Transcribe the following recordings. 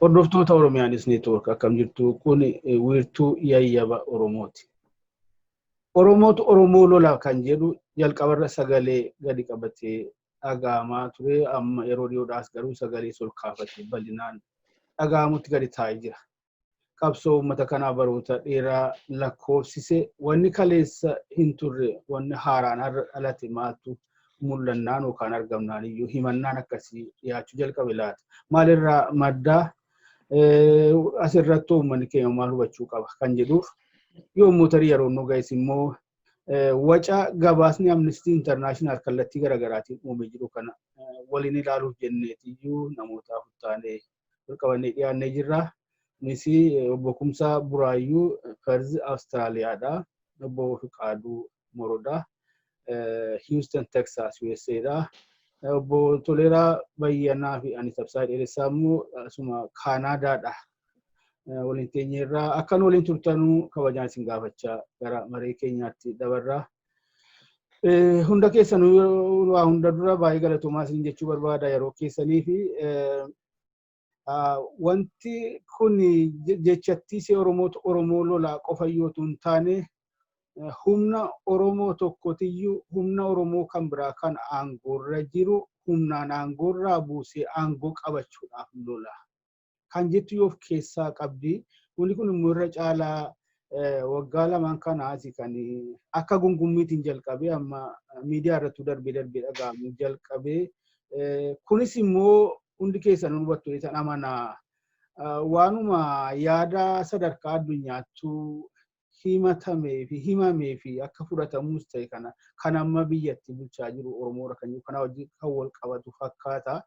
Hordoftoota Oromia News Network, akkam jirtu? Kun wiirtuu yayyaba Oromooti. Oromootu Oromoo lola kan jedhu jalqabarra sagalee gadi qabatee dhaga'amaa ture. Amma yeroo dhiyoodhaas garuu sagalee ol kaafatee bal'inaan dhaga'amutti gadi taa'ee jira. Qabsoo uummata kanaa baroota dheeraa lakkoofsise, wanni kaleessa hin turre, wanni haaraan har'a dhalate maaltu mul'annaan yookaan argamnaan iyyuu himannaan akkasii dhiyaachuu jalqabe laata? Maalirraa maddaa? Asirratti uummanni keenya maal hubachuu qaba kan jedhuuf, yommuu tarii yeroo nu ga'es immoo waca gabaasni Amnesty International kallattii garaagaraatiin uumee jiru kana waliin ilaaluuf jenneetiyyuu namoota afur taanee wal qabannee dhiyaannee jirra. Kunis obbo Kumsaa Buraayyuu, Perth, Awustiraaliyaadha. Obbo Fiqaaduu Morodaa, Houston, Texas, USAdha. Obbo Toleeraa Bayyanaa fi ani Tabsaa Dheeressaa immoo asuma Kaanaadaadha. Waliin teenyeerraa akkan waliin turtanuu kabajaan isin gaafachaa gara maree keenyaatti dabarraa. Hunda keessanuu waa hunda dura baay'ee galatoomaa isin jechuu barbaada yeroo keessanii fi wanti kun jechattii see Oromootu Oromoo lolaa qofa yoo hin taane, humna Oromoo tokkotiyyuu humna Oromoo kan biraa kan aangoorra jiru humnaan aangoorraa buusee aangoo qabachuudhaaf lola kan jettu yoo of keessaa qabdi. Wanni kun immoo irra caalaa waggaa 2n kanaati kan akka gungummiitiin jalqabee amma miidiyaa irratti darbee darbee dhaga'amuu jalqabee. Kunis immoo hundi keessan hubattu jedhan amanaa. Waanuma yaada sadarkaa addunyaattuu himatamee fi himamee fi akka fudhatamus ta'e kana kan amma biyyatti bulchaa jiru Oromoodha kan jiru kana wajjin kan wal qabatu fakkaata.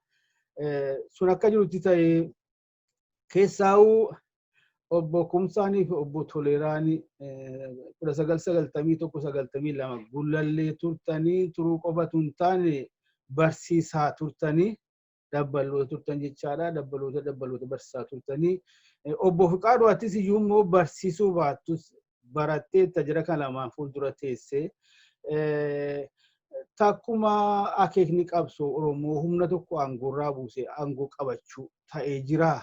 Sun akka jirutti ta'ee, keessaa'uu obbo Kumsaanii fi obbo Toleeraan 1991, 92 Gullallee turtanii, turuu qofatu hin taane barsiisaa turtanii, dabbaloota turtan jechaadha. Dabbaloota dabbaloota barsiisaa turtanii. Obbo Fiqaaduu, atis iyyuu immoo barsiisuu baattus barattee jira kan lamaan fuuldura teessee. Takkuma akeekni qabsoo Oromoo humna tokko aangoorraa buusee aangoo qabachuu ta'ee jira.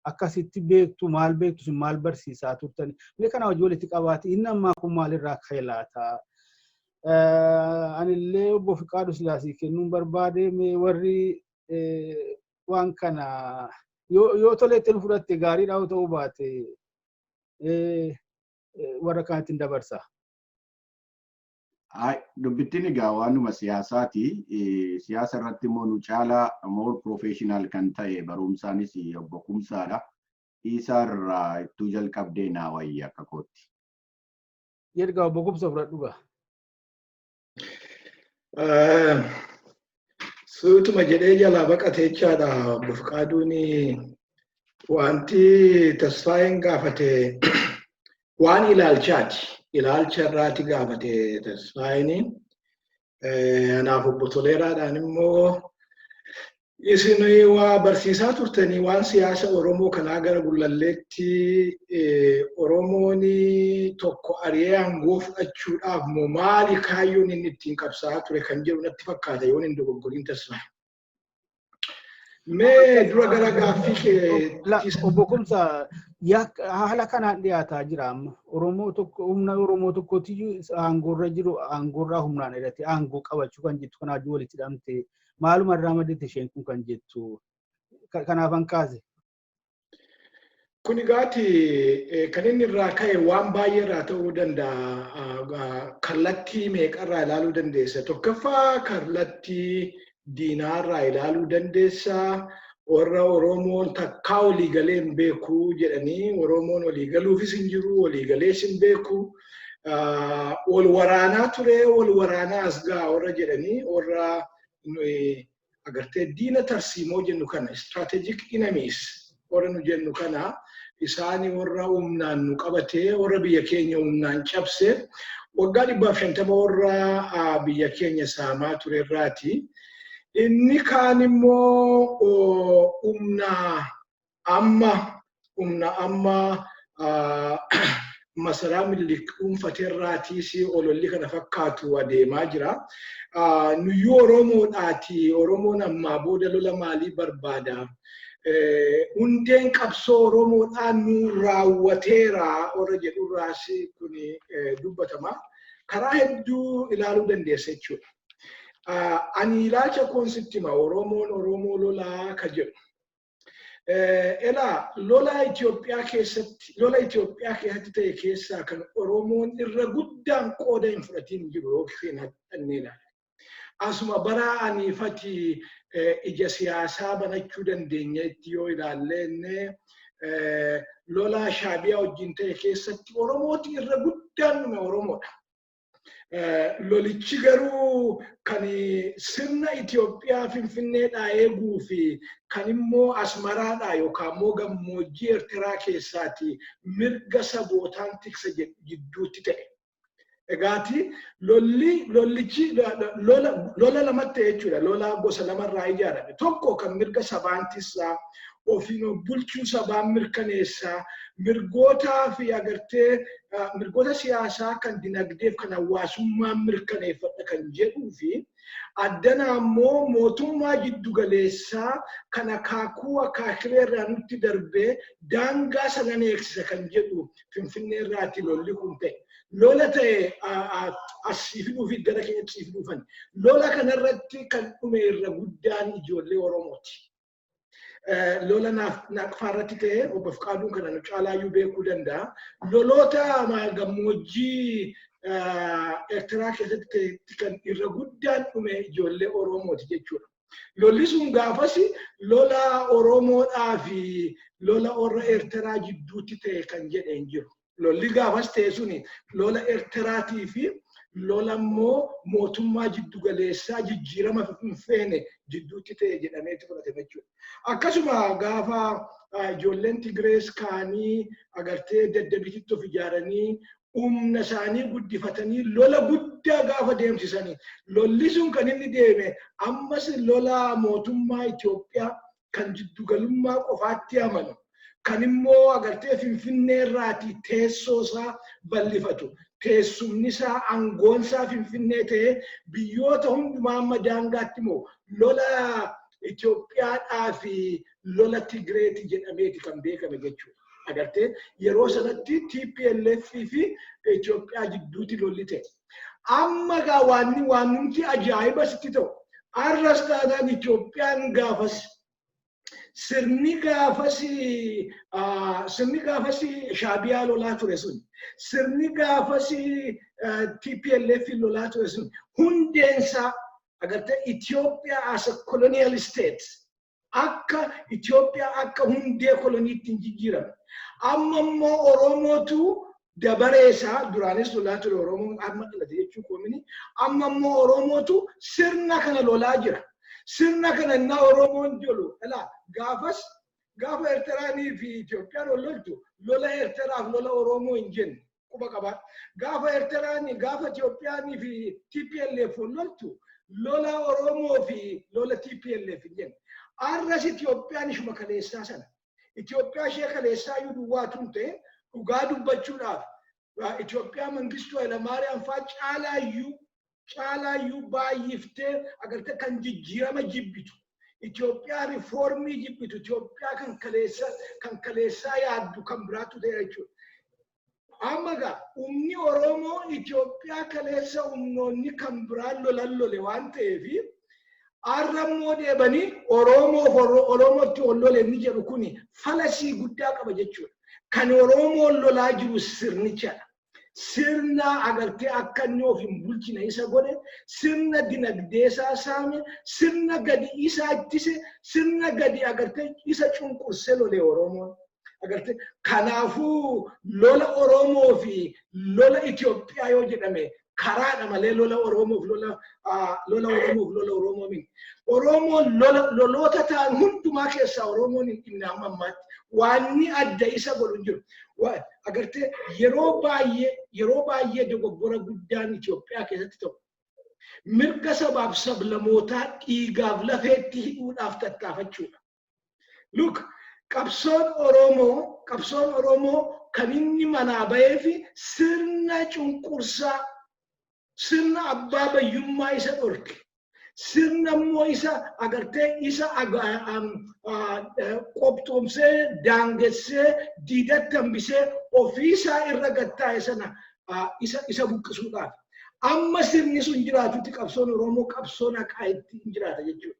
Akkasitti beektu, maal beektu, maal barsiisaa turtan? Mee kana hojii walitti qabaate, inni ammaa kun maalirraa ka'e laata? Anillee obbo Fiqaadu Silaasii kennuun barbaade. Mee warri waan kana yoo toleetti nu fudhatte gaariidha, yoo ta'uu baate warra kaanitti dabarsa. Dubbittiin egaa waanuma siyaasaati. Siyaasa irratti immoo nu caalaa more professional kan ta'e barumsaanis obbo Kumsaadha. Isaarraa ittuu jalqabdee naa wayya akka kootti. Ergaa obbo Kumsa fudhadhu gaa. Suutuma jedhee jalaa baqatee jechaadha obbo Fiqaaduun. Wanti Tasfaayeen gaafate waan ilaalchaati. Ilaalcha irraati gaafate Tasfaayeen. Anaaf obbo Toleeraadhaan immoo isin waa barsiisaa turtanii, waan siyaasa Oromoo kanaa gara Gullalleetti Oromoon tokko ari'ee aangoo fudhachuudhaaf moo maali kaayyoon inni ittiin qabsaa'aa ture kan jedhu natti fakkaata, yoon hin dogoggoriin, Tasfaa. Mee dura gara gaaffii kee. Obbo Kumsa, haala kanaan dhiyaataa jira amma. Oromoo tokko humna Oromoo tokkotiyyuu aangoorra jiru aangoorraa humnaan hidhatee aangoo qabachuu kan jettu kanaa walitti hidhamte, maaluma irraa maddite isheen kun kan jettu kanaafan kaase. Kun egaati kan inni irraa ka'e waan baay'ee irraa ta'uu danda'a. Kallattii meeqarraa ilaaluu dandeessa? Tokkoffaa, kallattii diinaarraa ilaaluu dandeessa. Warra Oromoon takkaa walii galee hin beeku jedhanii, Oromoon walii galuufis hin jiru, walii galees hin beeku. Wal waraanaa ture, wal waraanaa as ga'a warra jedhanii, warra agartee diina tarsiimoo jennu kana, strategic enemies warra nu jennu kana, isaani warra humnaan nu qabatee, warra biyya keenya humnaan cabse, waggaa 150 warra biyya keenya saamaa ture irraati. Inni kaan immoo humna amma masaraa Minilik dhuunfateerraatiis ololli kana fakkaatu adeemaa jira. Nuyyuu Oromoodhaati. Oromoon ammaa booda lola maalii barbaada? Hundeen qabsoo Oromoodhaan nu raawwateera warra jedhurraas kun dubbatama. Karaa hedduu ilaaluu dandeessa jechuudha. Ani ilaalcha koon sitti hima, Oromoon Oromoo lolaa ka jedhu. Elaa, lola Itoophiyaa keessatti ta'e keessaa kan Oromoon irra guddaan qooda hin fudhatiin jiru yookiin hadhannee ilaala. Asuma bara aniifati ija siyaasaa banachuu dandeenyetti yoo ilaalle, lola Shaabiyaa wajjin ta'e keessatti Oromooti irra guddaan dhume Oromoodha. Lolichi garuu kan sirna Itoophiyaa Finfinneedhaa eeguu fi kan immoo Asmaraadhaa yookaan immoo gammoojjii Eertiraa keessaati mirga sabootaan tiksa jidduutti ta'e. Egaati, lolli lollichi lola lamatti ta'e jechuudha. Lola gosa lamarraa ijaarame. Tokko kan mirga sabaan tiksaa, ofiin bulchuu sabaan mirkaneessaa, mirgootaa fi agartee mirgoota siyaasaa kan dinagdeef kan hawaasummaa mirkaneeffadha kan jedhuu fi addana ammoo mootummaa jiddugaleessaa kan akaakuu akaakilee irraa nutti darbee daangaa sanan eegsisa kan jedhu Finfinnee irraati lolli kun ta'e. Lola ta'e as sii fiduu fi gara keenyatti sii fiduufan. Lola kanarratti kan dhume irra guddaan ijoollee Oromooti. Lola Naaqfaa irratti ta'e obbo Fiqaaduun kana nu caalaayyuu beekuu danda'a. Loloota gammoojjii Eertiraa keessatti ta'etti kan irra guddaan dhume ijoollee Oromooti jechuudha. Lolli sun gaafas lola Oromoodhaa fi lola warra Eertiraa jidduutti ta'e kan jedhe hin jiru. Lolli gaafas ta'e suni lola Eertiraatii fi lola immoo mootummaa jiddugaleessaa jijjiirama hin feene jidduutti ta'e jedhameeti fudhatame jechuudha. Akkasuma gaafa ijoolleen Tigirees ka'anii agartee Daddabititti of ijaaranii humna isaanii guddifatanii lola guddaa gaafa deemsisanii, lolli sun kan inni deeme ammas lola mootummaa Itoophiyaa kan jiddugalummaa qofaatti amanu, kan immoo agartee Finfinnee irraati teessoo isaa bal'ifatu, teessumni isaa, aangoon isaa Finfinnee ta'ee biyyoota hundumaa amma daangaatti immoo lola Itoophiyaadhaa fi lola Tigireeti jedhameeti kan beekame jechuudha. Agartee, yeroo sanatti TPLF fi Itoophiyaa jidduutti lolli ta'e. Amma gaa waanni waan nuti ajaa'iba sitti ta'u, arras taanaan Itoophiyaan gaafas sirni gaafas Shaabiyaa lolaa ture sun, sirni gaafas TPLF lolaa ture sun, hundeensaa agartee Itoophiyaa as a colonial state, akka Itoophiyaa akka hundee koloniitti hin jijjiirame. Amma immoo Oromootu dabaree isaa, duraanis lolaa ture Oromoon, amma dhalate jechuu koomini, amma immoo Oromootu sirna kana lolaa jira. Sirna kana innaa Oromoon lolu, ilaa, gaafas gaafa Eertiraanii fi Itoophiyaan wal loltu lola Eertiraaf lola Oromoo hin jenne, quba qabaa. Gaafa Eertiraanii, gaafa Itoophiyaanii fi TPLF wal loltu lola Oromoo fi lola TPLF hin jenne. Arras Itoophiyaan ishuma kaleessaa sana. Itoophiyaa ishee kaleessaa iyyuu duwwaatu hin ta'e, dhugaa dubbachuudhaaf Itoophiyaa Mangistuu Hayilamaariyaam fa'aa caalaayyuu baay'iftee agartee kan jijjiirama jibbitu. Itoophiyaa riifoormii jibbitu, Itoophiyaa kan kaleessaa yaaddu kan biraatu ta'e jechuudha. Amma gaa humni Oromoo Itoophiyaa kaleessa humnoonni kan biraan lolan lole waan ta'eef, har'a immoo deebanii Oromoof Oromootti ol lole inni jedhu kuni fallacy guddaa qaba jechuudha. Kan Oromoon lolaa jiru sirnichadha. Sirna agartee akka inni of hin bulchine isa godhe, sirna dinagdee isaa saame, sirna gadi isaa ittise, sirna gadi agartee isa cunqurse lole Oromoon. Agartee, kanaafuu lola Oromoo fi lola Itoophiyaa yoo jedhame karaadha malee lola Oromoof lola Oromoo miti. Oromoon lola loloota ta'an hundumaa keessaa Oromoon hin dhimne amma ammaatti waanni adda isa godhu hin jiru. Agartee, yeroo baay'ee dogoggora guddaan Itoophiyaa keessatti ta'u mirga sabaaf sablamootaa dhiigaaf lafeetti hidhuudhaaf tattaafachuudha. Look, qabsoon Oromoo kan inni manaa bahee fi sirna cunqursaa, sirna abbaa bayyummaa isa dhorke, Sirna immoo isa agartee isa qobxoomsee, daangessee, diidatti hambisee ofiisaa irra gattaa'e sana isa buqqisuudhaaf. Amma sirni sun jiraatutti qabsoon Oromoo qabsoon haqaa itti jiraata jechuudha.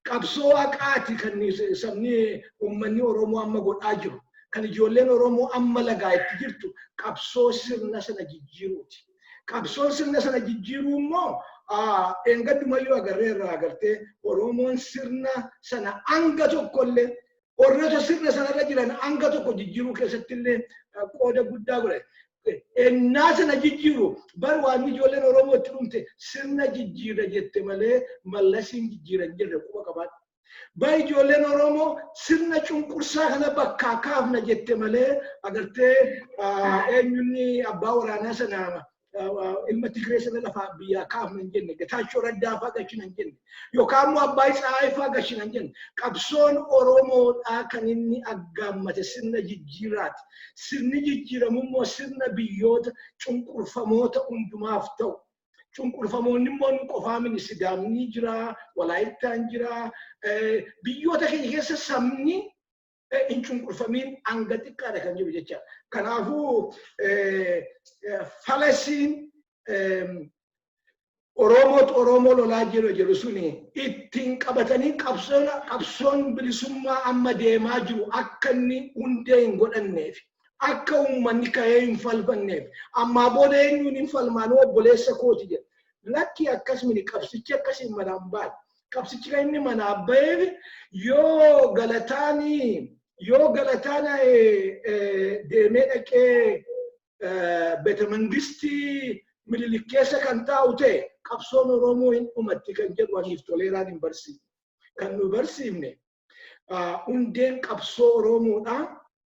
Qabsoo haqaati kan sabni, uummanni Oromoo amma godhaa jiru. Kan ijoolleen Oromoo amma lagaa itti jirtu qabsoo sirna sana jijjiiruuti. Qabsoon sirna sana jijjiiruu immoo eengaddumayyuu agarree irraa agartee Oromoon sirna sana hanga tokkollee, warroota sirna sanarra jiran hanga tokko jijjiiruu keessatti illee qooda guddaa godhe. Ennaa sana jijjiiru bar waan ijoolleen Oromoo itti dhumte sirna jijjiira jette malee Mallasiin jijjiira hin jirre, quba qabaadhu. Bar ijoolleen Oromoo sirna cunqursaa kana bakkaa kaafna jette malee agartee eenyunni abbaa waraanaa sana, ilma Tigree sana lafaa biyyaa kaafna hin jenne, Getaachoo Raddaa fa'aa gashina hin jenne, yookaan immoo Abbaay Tsahaay fa'aa gashina hin jenne. Qabsoon Oromoodhaa kan inni aggaammate sirna jijjiiraati. Sirni jijjiiramu immoo sirna biyyoota cunqurfamoota hundumaaf ta'u. Cunqurfamoonni immoo nu qofaa mini, Sidaamni jira, Walaayittaan jira, biyyoota keenya keessa sabni hin cunqurfamiin hanga xiqqaadha kan jiru jecha. Kanaafuu falasiin Oromootu Oromoo lolaa jiru jedhu suni ittiin qabatanii qabsoon bilisummaa amma deemaa jiru akka inni hundee hin godhanneef, akka uummanni ka'ee hin falmanneef, ammaa booda eenyuun hin falmaanuu, obboleessa kooti jedha. Lakki, akkasumini qabsichi akkasiin manaan baane. Qabsichi kan inni manaa baheef yoo Galataan deemee dhaqee beeta mangistii Minilik keessa kan taa'u ta'e, qabsoon Oromoo hin dhumatti kan jedhu aniif Toleeraan hin barsiifne. Kan nu barsiifne hundeen qabsoo Oromoodhaa,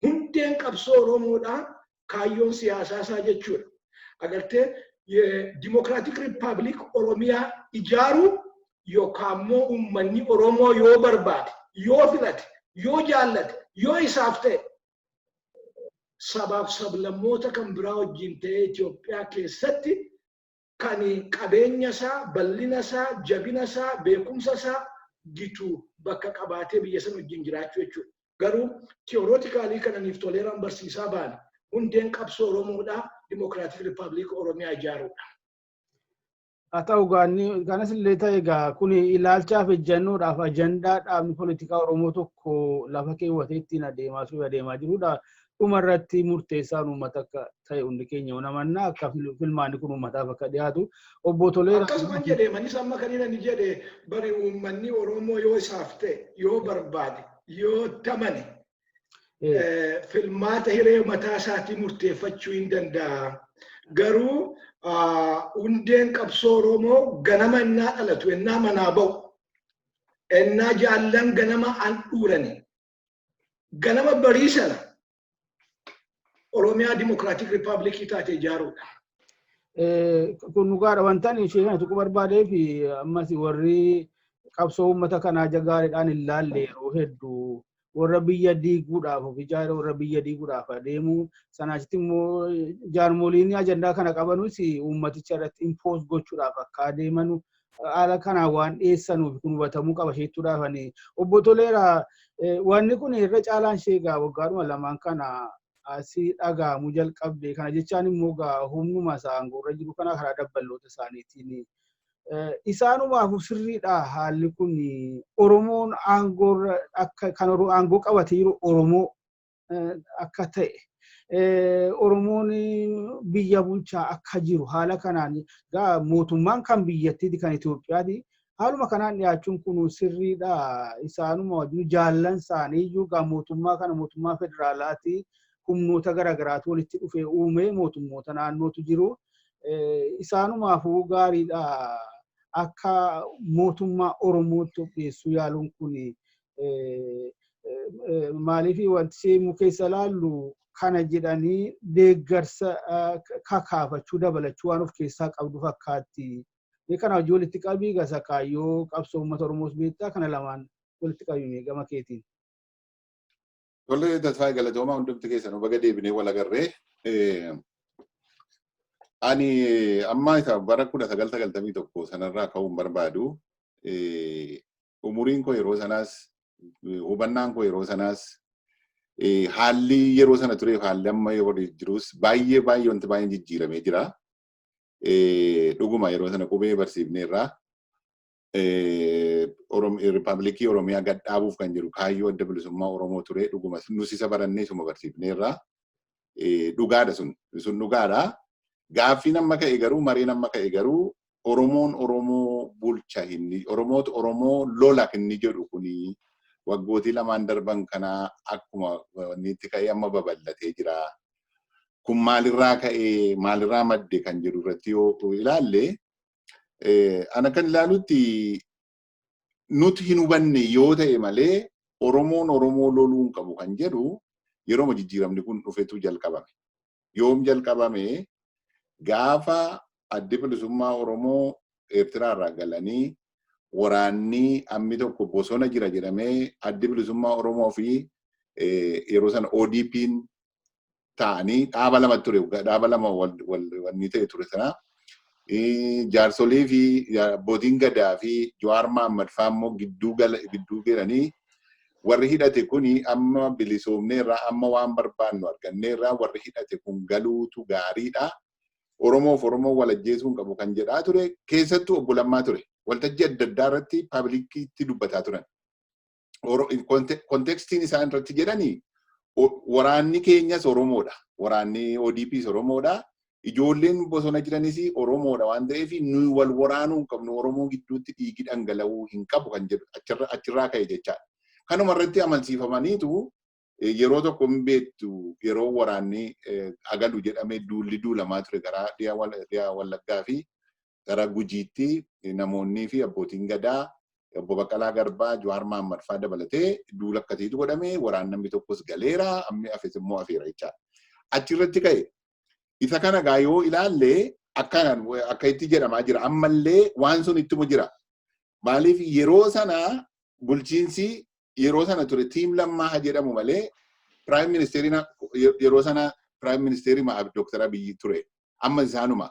hundeen qabsoo Oromoodhaa, kaayyoon siyaasaa isaa jechuudha. Agartee, Democratic Republic Oromiyaa ijaaruu yookaan immoo uummanni Oromoo yoo barbaade, yoo filate, yoo jaallate, yoo isaaf ta'e, sabaaf sablammoota kan biraa wajjin ta'ee Itoophiyaa keessatti kan qabeenya isaa, bal'ina isaa, jabina isaa, beekumsa isaa gitu bakka qabaatee biyya sana wajjin jiraachuu jechuudha. Garuu theoretically kananiif Toleeraan barsiisaa baane, hundeen qabsoo Oromoodhaa Democratic Republic Oromiyaa ijaaruudha. Haa ta'u gaanni kanas illee ta'e, egaa kun ilaalchaaf, ejjannoodhaaf, ajandaa dhaabni poolitikaa Oromoo tokko lafa keewwatee ittiin adeemaa ture, adeemaa jirudha. Dhuma irratti murteessaan uummata akka ta'e hundi keenya namannaa, akka filmaanni kun uummataaf akka dhiyaatu. Obbo Toleeraa. Akkasuma jedhee manis amma kan inni jedhe bari, uummanni Oromoo yoo isaaf ta'e, yoo barbaade, yoo tamane, filmaata hiree mataa isaatii murteeffachuu hin danda'a. Garuu hundeen qabsoo Oromoo ganama innaa dhalatu, innaa manaa ba'u, innaa jaallan ganama an dhuurani, ganama barii sana Oromiyaa Democratic Republic taate ijaaruudha. Kun dhugaadha. Wanta ani ishee kana tuquu barbaadee fi ammas warri qabsoo uummata kanaa jagaariidhaan hin laalle yeroo hedduu warra biyya diiguudhaaf of ijaare, warra biyya diiguudhaaf adeemu sanaasitti immoo jaarmoliin ajandaa kana qabanus uummaticha irratti impose gochuudhaaf akka adeemanu haala kanaan waan dhiyeessanuuf kun hubatamuu qaba isheettuudhaaf. Ani obbo Toleeraa, wanni kun irra caalaan ishee egaa waggaadhuma lamaan kana asii dhaga'amuu jalqabde. Kana jechaan immoo gaa humnuma isaa aangoorra jiru kana karaa dabballoota isaaniitiin isaanumaaf sirriidha haalli kun. Oromoon aangoorra akka kan aangoo qabatee jiru Oromoo akka ta'e, Oromoon biyya bulchaa akka jiru, haala kanaan gaa mootummaan kan biyyattiiti, kan Itoophiyaati. Haaluma kanaan dhiyaachuun kun sirriidha? Isaanuma wajjin jaallan isaanii iyyuu gaa mootummaa kana, mootummaa federaalaati, humnoota garaagaraatu walitti dhufee uumee, mootummoota naannootu jiru. Isaanumaafuu gaariidha akka mootummaa Oromootti of dhiyeessuu yaaluun kun? Maaliif wanti seemuu keessa ilaallu kana jedhanii deeggarsa kakaafachuu dabalachuu waan of keessaa qabdu fakkaatti. Mee kana hojii walitti qabii, gasa kaayyoo qabsoo uummata Oromoos beektaa, kana lamaan walitti qabime gama keetiin. Tole, Tasfaayee, galatoomaa hundumti keessanuu, baga deebinee wal agarree. Ani amma isa bara 1991 sanarraa ka'uun barbaadu. Umuriin koo yeroo sanaas, hubannaan koo yeroo sanaas, haalli yeroo sana tureef haalli amma yeroo jirus baay'ee baay'ee wanti baay'een jijjiiramee jira. Dhuguma yeroo sana qubee barsiifneerra. Riippaabilikii Oromiyaa gad dhaabuuf kan jiru kaayyoo Adda Bilisummaa Oromoo ture. Dhuguma nus isa barannee isuma barsiifneerra. Dhugaadha, sun dhugaadha. Gaaffiin amma ka'e garuu, mariin amma ka'e garuu, Oromoon Oromoo bulcha inni Oromootu Oromoo lola inni jedhu kuni waggootii 2n darban kana akkuma wanni itti ka'ee amma babal'atee jira. Kun maalirraa ka'ee, maalirraa madde kan jedhu irratti yoo ilaalle, ana kan ilaalutti nuti hin hubanne yoo ta'e malee Oromoon Oromoo loluu hin qabu kan jedhu yeroo jijjiiramni kun dhufetu jalqabame. Yoom jalqabame? Gaafa Addi Bilisummaa Oromoo Eertiraa irraa galanii waraanni ammi tokko bosona jira jedhamee Addi Bilisummaa Oromoo fi yeroo sana ODP'n ta'anii dhaaba lama ture, dhaaba lama wanni ta'e ture sana. Jaarsolii fi abbootiin gadaa fi Jawaar Mahaammad fa'aa immoo gidduu galanii warri hidhate kuni amma bilisoomneerraa, amma waan barbaannu arganneerraa, warri hidhate kun galuutu gaariidha. Oromoof Oromoo wal ajjeesuu hin qabu kan jedhaa ture keessattuu Obbo Lammaa ture. Waltajjii adda addaa irratti publicitti dubbataa turan. Contextiin isaan irratti jedhanii waraanni keenyas Oromoodha. Waraanni ODPs Oromoodha. Ijoolleen bosona jiranis Oromoodha waan ta'eef nuyi wal waraanuu hin qabnu, Oromoo gidduutti dhiigi dhangala'uu hin qabu kan jedhu achirraa ka'e jechaadha. Kanuma irratti amansiifamaniitu yeroo tokko hin beektu, yeroo waraanni agalu jedhamee duulli duulamaa ture gara dhiyaa Wallaggaa fi gara Gujiitti namoonnii fi abbootiin gadaa Obbo Baqqalaa Garbaa, Jawaar Mahaammad fa'aa dabalatee duula akkasiitu godhamee waraan namni tokkos galeera, ammi hafes immoo hafeera jechaadha. Achirratti ka'e. Isa kana gaa yoo ilaalle akkanaan akka itti jedhamaa jira. Ammallee waan sun ittuma jira. Maaliif yeroo sana bulchiinsi yeroo sana ture Team Lammaa haa jedhamu malee Prime Ministeriin yeroo sana Prime Ministerii Dr. Abiyyi ture. Amma isaanuma.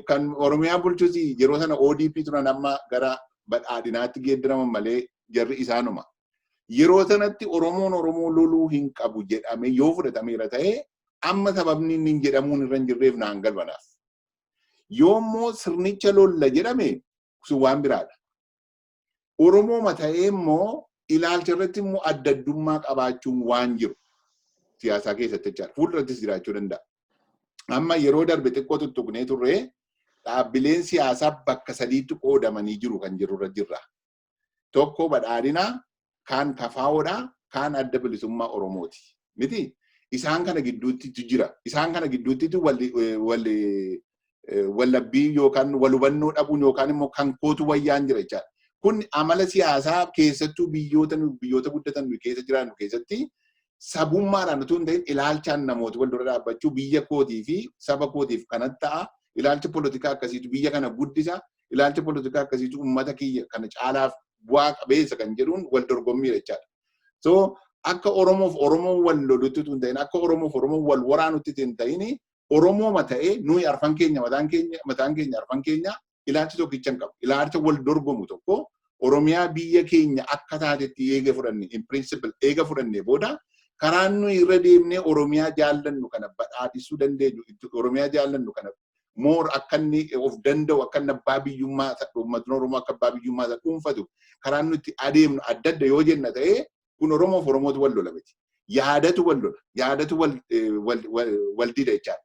Kan Oromiyaa bulchus yeroo sana ODP turan, amma gara badhaadhinaatti geeddaraman malee jarri isaanuma. Yeroo sanatti Oromoon Oromoo loluu hin qabu jedhame yoo fudhatameera ta'e, amma sababni inni hin jedhamuun irra hin jirreef naan galmanaaf. Yoommoo sirnicha lolla jedhame sun waan biraadha. Oromooma ta'ee immoo ilaalcha irratti immoo adda addummaa qabaachuun waan jiru siyaasaa keessatti jechaadha. Fuuldurattis jiraachuu danda'a. Amma yeroo darbe xiqqoo tuttuqnee turre, dhaabbileen siyaasaa bakka sadiitti qoodamanii jiru kan jirurra jirra. Tokko badhaadhina, kaan KFOdha, kaan Adda Bilisummaa Oromooti. Miti? Isaan kana gidduutti jira. Isaan kana gidduutti wallabbii yookaan wal hubannoo dhabuun yookaan immoo kan kootu wayyaan jira jechaadha. Kun amala siyaasaa keessattuu biyyoota guddatan keessa jiraannu keessatti sabummaadhaan utuu hin ta'in ilaalchaan namoota wal dura dhaabbachuu, biyya kootii fi saba kootiif kanatti ta'a. Ilaalcha polotikaa akkasiitu biyya kana guddisa. Ilaalcha polotikaa akkasiitu uummata kiyya kana caalaaf bu'aa qabeessa kan jedhuun wal dorgommiidha jechaadha. So akka Oromoof Oromoon wal lolutti utuu hin ta'in, akka Oromoof Oromoon wal waraanutti hin ta'in, Oromooma ta'ee nuyi arfan keenya mataan keenya arfan keenya ilaalcha tokkicha hin qabu. Ilaalcha wal dorgomu tokko Oromiyaa biyya keenya akka taatetti eega fudhanne, in principle eega fudhanne booda, karaan nuyi irra deemnee Oromiyaa jaallannu kana badhaadhisuu dandeenyu, Oromiyaa jaallannu kana more akka inni of danda'u, akka inni abbaa biyyummaa, uummatni Oromoo akka abbaa biyyummaa isa dhuunfatu karaan nuti adeemnu adda adda yoo jenna ta'ee, kun Oromoof Oromootu wal lola miti. Yaadatu wal lola. Yaadatu wal dida jechaadha.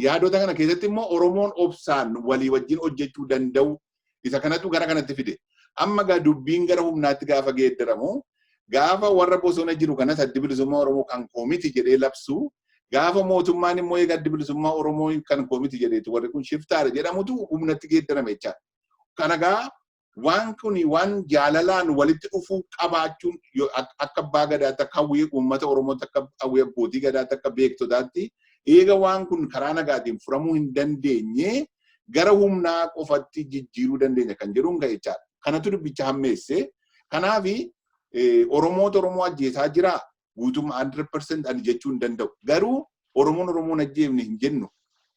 Yaadota kana keessatti immoo Oromoon obsaan walii wajjin hojjechuu danda'u isa kanatu gara kanatti fide. Amma gaa dubbiin gara humnaatti gaafa geeddaramu, gaafa warra bosona jiru kanas Addi Bilisummaa Oromoo kan koomiti jedhee labsu, gaafa mootummaan immoo eega Addi Bilisummaa Oromoo kan koomiti jedheetu warri kun shiftaadha jedhamutu humnatti geeddarame jechaadha. Kana gaa waan kun waan jaalalaan walitti dhufuu qabaachuun akka abbaa gadaatti, akka hawwii uummata Oromootti, akka hawwii abbootii gadaatti, akka beektotaatti, eega waan kun karaa nagaatiin furamuu hin dandeenye gara humnaa qofatti jijjiiruu dandeenya kan jedhuun ka'e jechaadha. Kanatu dubbicha hammeesse. Kanaafi Oromoota Oromoo ajjeesaa jira guutummaa 100% ani jechuu hin danda'u. Garuu Oromoon Oromoon ajjeefne hin jennu.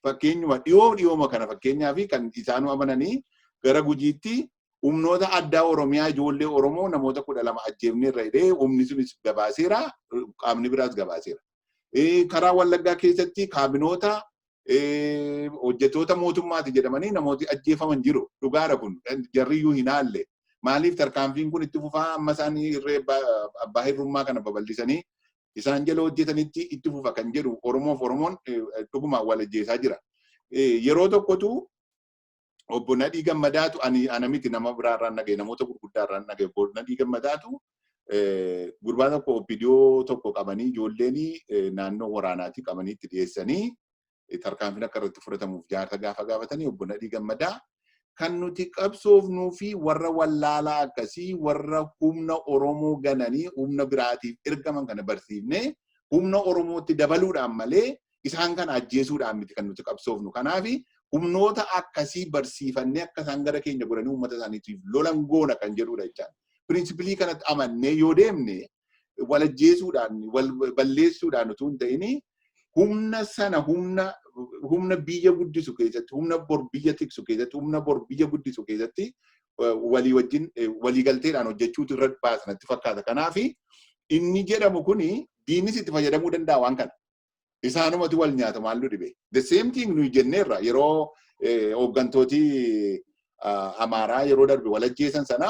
Fakkeenyuma dhiyoo dhiyooma kana fakkeenyaa fi kan isaanuu amananii Gara Gujiitti humnoota addaa Oromiyaa ijoollee Oromoo namoota 12 ajjeefne irra hidhee humni sunis gabaaseera, qaamni biraas gabaaseera. Karaa Wallaggaa keessatti kaabinoota, hojjettoota mootummaati jedhamanii namooti ajjeefaman jiru. Dhugaadha, kun jarriyyuu hin haalle. Maaliif tarkaanfiin kun itti fufaa? Amma isaan irree abbaa hirrummaa kana babal'isanii isaan jala hojjetanitti itti fufa kan jedhu. Oromoof Oromoon dhugumaan wal ajjeesaa jira. Yeroo tokkotu obbo Nadhii Gammadaatu, ani ana miti, nama biraarraan dhagaye, namoota gurguddaarraan dhagaye, obbo Nadhii Gammadaatu gurbaa tokko OPDO tokko qabanii, ijoolleen naannoo waraanaatti qabanii itti dhiyeessanii, tarkaanfiin akka irratti fudhatamuuf jaarsa gaafa gaafatanii, obbo Nadhii Gammadaa kan nuti qabsoofnuu fi warra wallaalaa akkasii, warra humna Oromoo gananii humna biraatiif ergaman kana barsiifnee humna Oromootti dabaluudhaan malee isaan kana ajjeesuudhaan miti kan nuti qabsoofnu. Kanaaf humnoota akkasii barsiifannee akka isaan gara keenya godhanii uummata isaaniitiif lolan goona kan jedhudha jechaadha. Principle kanatti amannee yoo deemne, wal ajjeesuudhaan, wal balleessuudhaan utuu hin ta'in, humna sana humna biyya guddisu keessatti, humna bor biyya tiksu keessatti, humna bor biyya guddisu keessatti walii wajjin waliigalteedhaan hojjechuutu irra baasanatti fakkaata. Kanaaf inni jedhamu kuni diinnis itti fayyadamuu danda'a waan kana. Isaanumatu wal nyaata, maallu dhibe. The same thing nuyi jenneerra yeroo hooggantooti Amaaraa yeroo darbe wal ajjeesan sana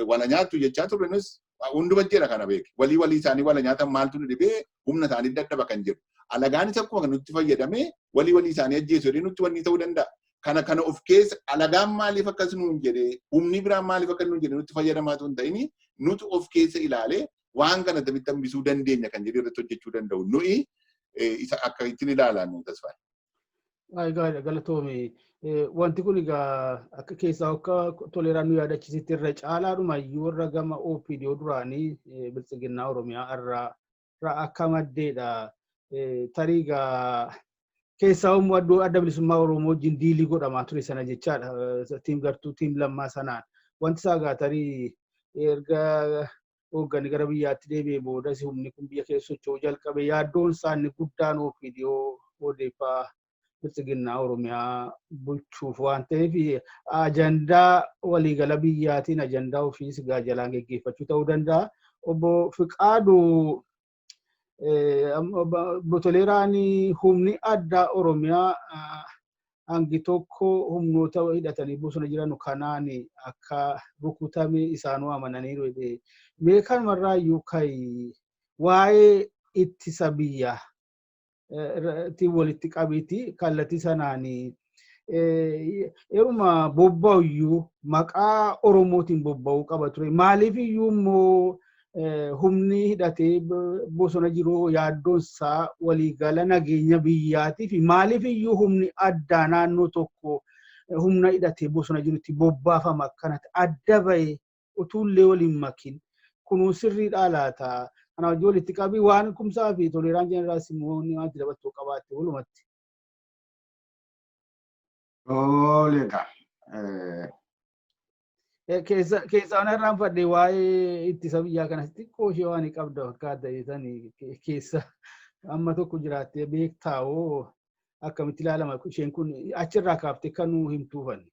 wala nyaattu jechaa turre. Nus hunduma jedha kana beeke. Walii walii isaanii wala nyaatan, maaltu nu dhibee? Humna isaanii dadhaba kan jedhu. Alagaanis akkuma kan nutti fayyadamee walii walii isaanii ajjeesu jedhee nutti wanni ta'uu danda'a. Kana of keessa alagaan maaliif akkas nuun jedhee, humni biraan maaliif akkas nuun jedhee nutti fayyadamaa hin ta'ini, nuti of keessa ilaalee waan kana tamitti hambisuu dandeenya kan jedhee irratti hojjechuu danda'u. Nuyi isa akka ittiin ilaalan, Tasfaayee. Egaa galatoome. Wanti kun egaa akka keessaa akka Toleeraan nu yaadachiisitti irra caalaadhuma iyyuu warra gama OPDO duraanii, Biltsiginnaa Oromiyaa irraa akka maddeedha. Tarii egaa keessaa immoo Adda Bilisummaa Oromoo wajjin deal godhamaa ture sana jechaadha. Team gartuu team Lammaa sanaan. Wanti isaa egaa tarii erga hoogganni gara biyyaatti deebi'ee boodas humni kun biyya keessa socho'uu jalqabe, yaaddoon isaanii guddaan OPDO odeeffaa Biltsiginnaa Oromiyaa bulchuuf waan ta'eef, ajandaa waliigala biyyaatiin ajandaa ofiis egaa jalaan geggeeffachuu ta'uu danda'a. Obbo Fiqaaduu, obbo Toleeraan humni addaa Oromiyaa hangi tokko humnoota hidhatanii bosona jiran kanaan akka rukutame isaanuu amananiiru jedhee. Mee kanumarraa iyyuu kai waa'ee ittisa biyyaa ittiin walitti qabiiti, kallattii sanaan yeruma bobba'u iyyuu maqaa Oromootiin bobba'uu qaba ture. Maaliif iyyuu immoo humni hidhatee bosona jiru yaaddoon isaa waliigala nageenya biyyaatii fi maaliif iyyuu humni addaa naannoo tokko humna hidhatee bosona jirutti bobbaafama akkanatti adda bahe utuullee waliin makin? Kunuun sirriidhaa laata? Kana wajjin walitti qabii waan Kumsaa fi Toleeraan jeneraas immoo wanti dabaltuu qabaatte walumatti. Tole egaa. Keessaa waan irraanfadhe, waa'ee ittisa biyyaa kanas xiqqoo ishee waan qabda fakkaata jetanii keessa amma tokko jiraattee beektaa hoo, akkamitti ilaalama isheen kun achirraa kaaftee kan nu himtuufan?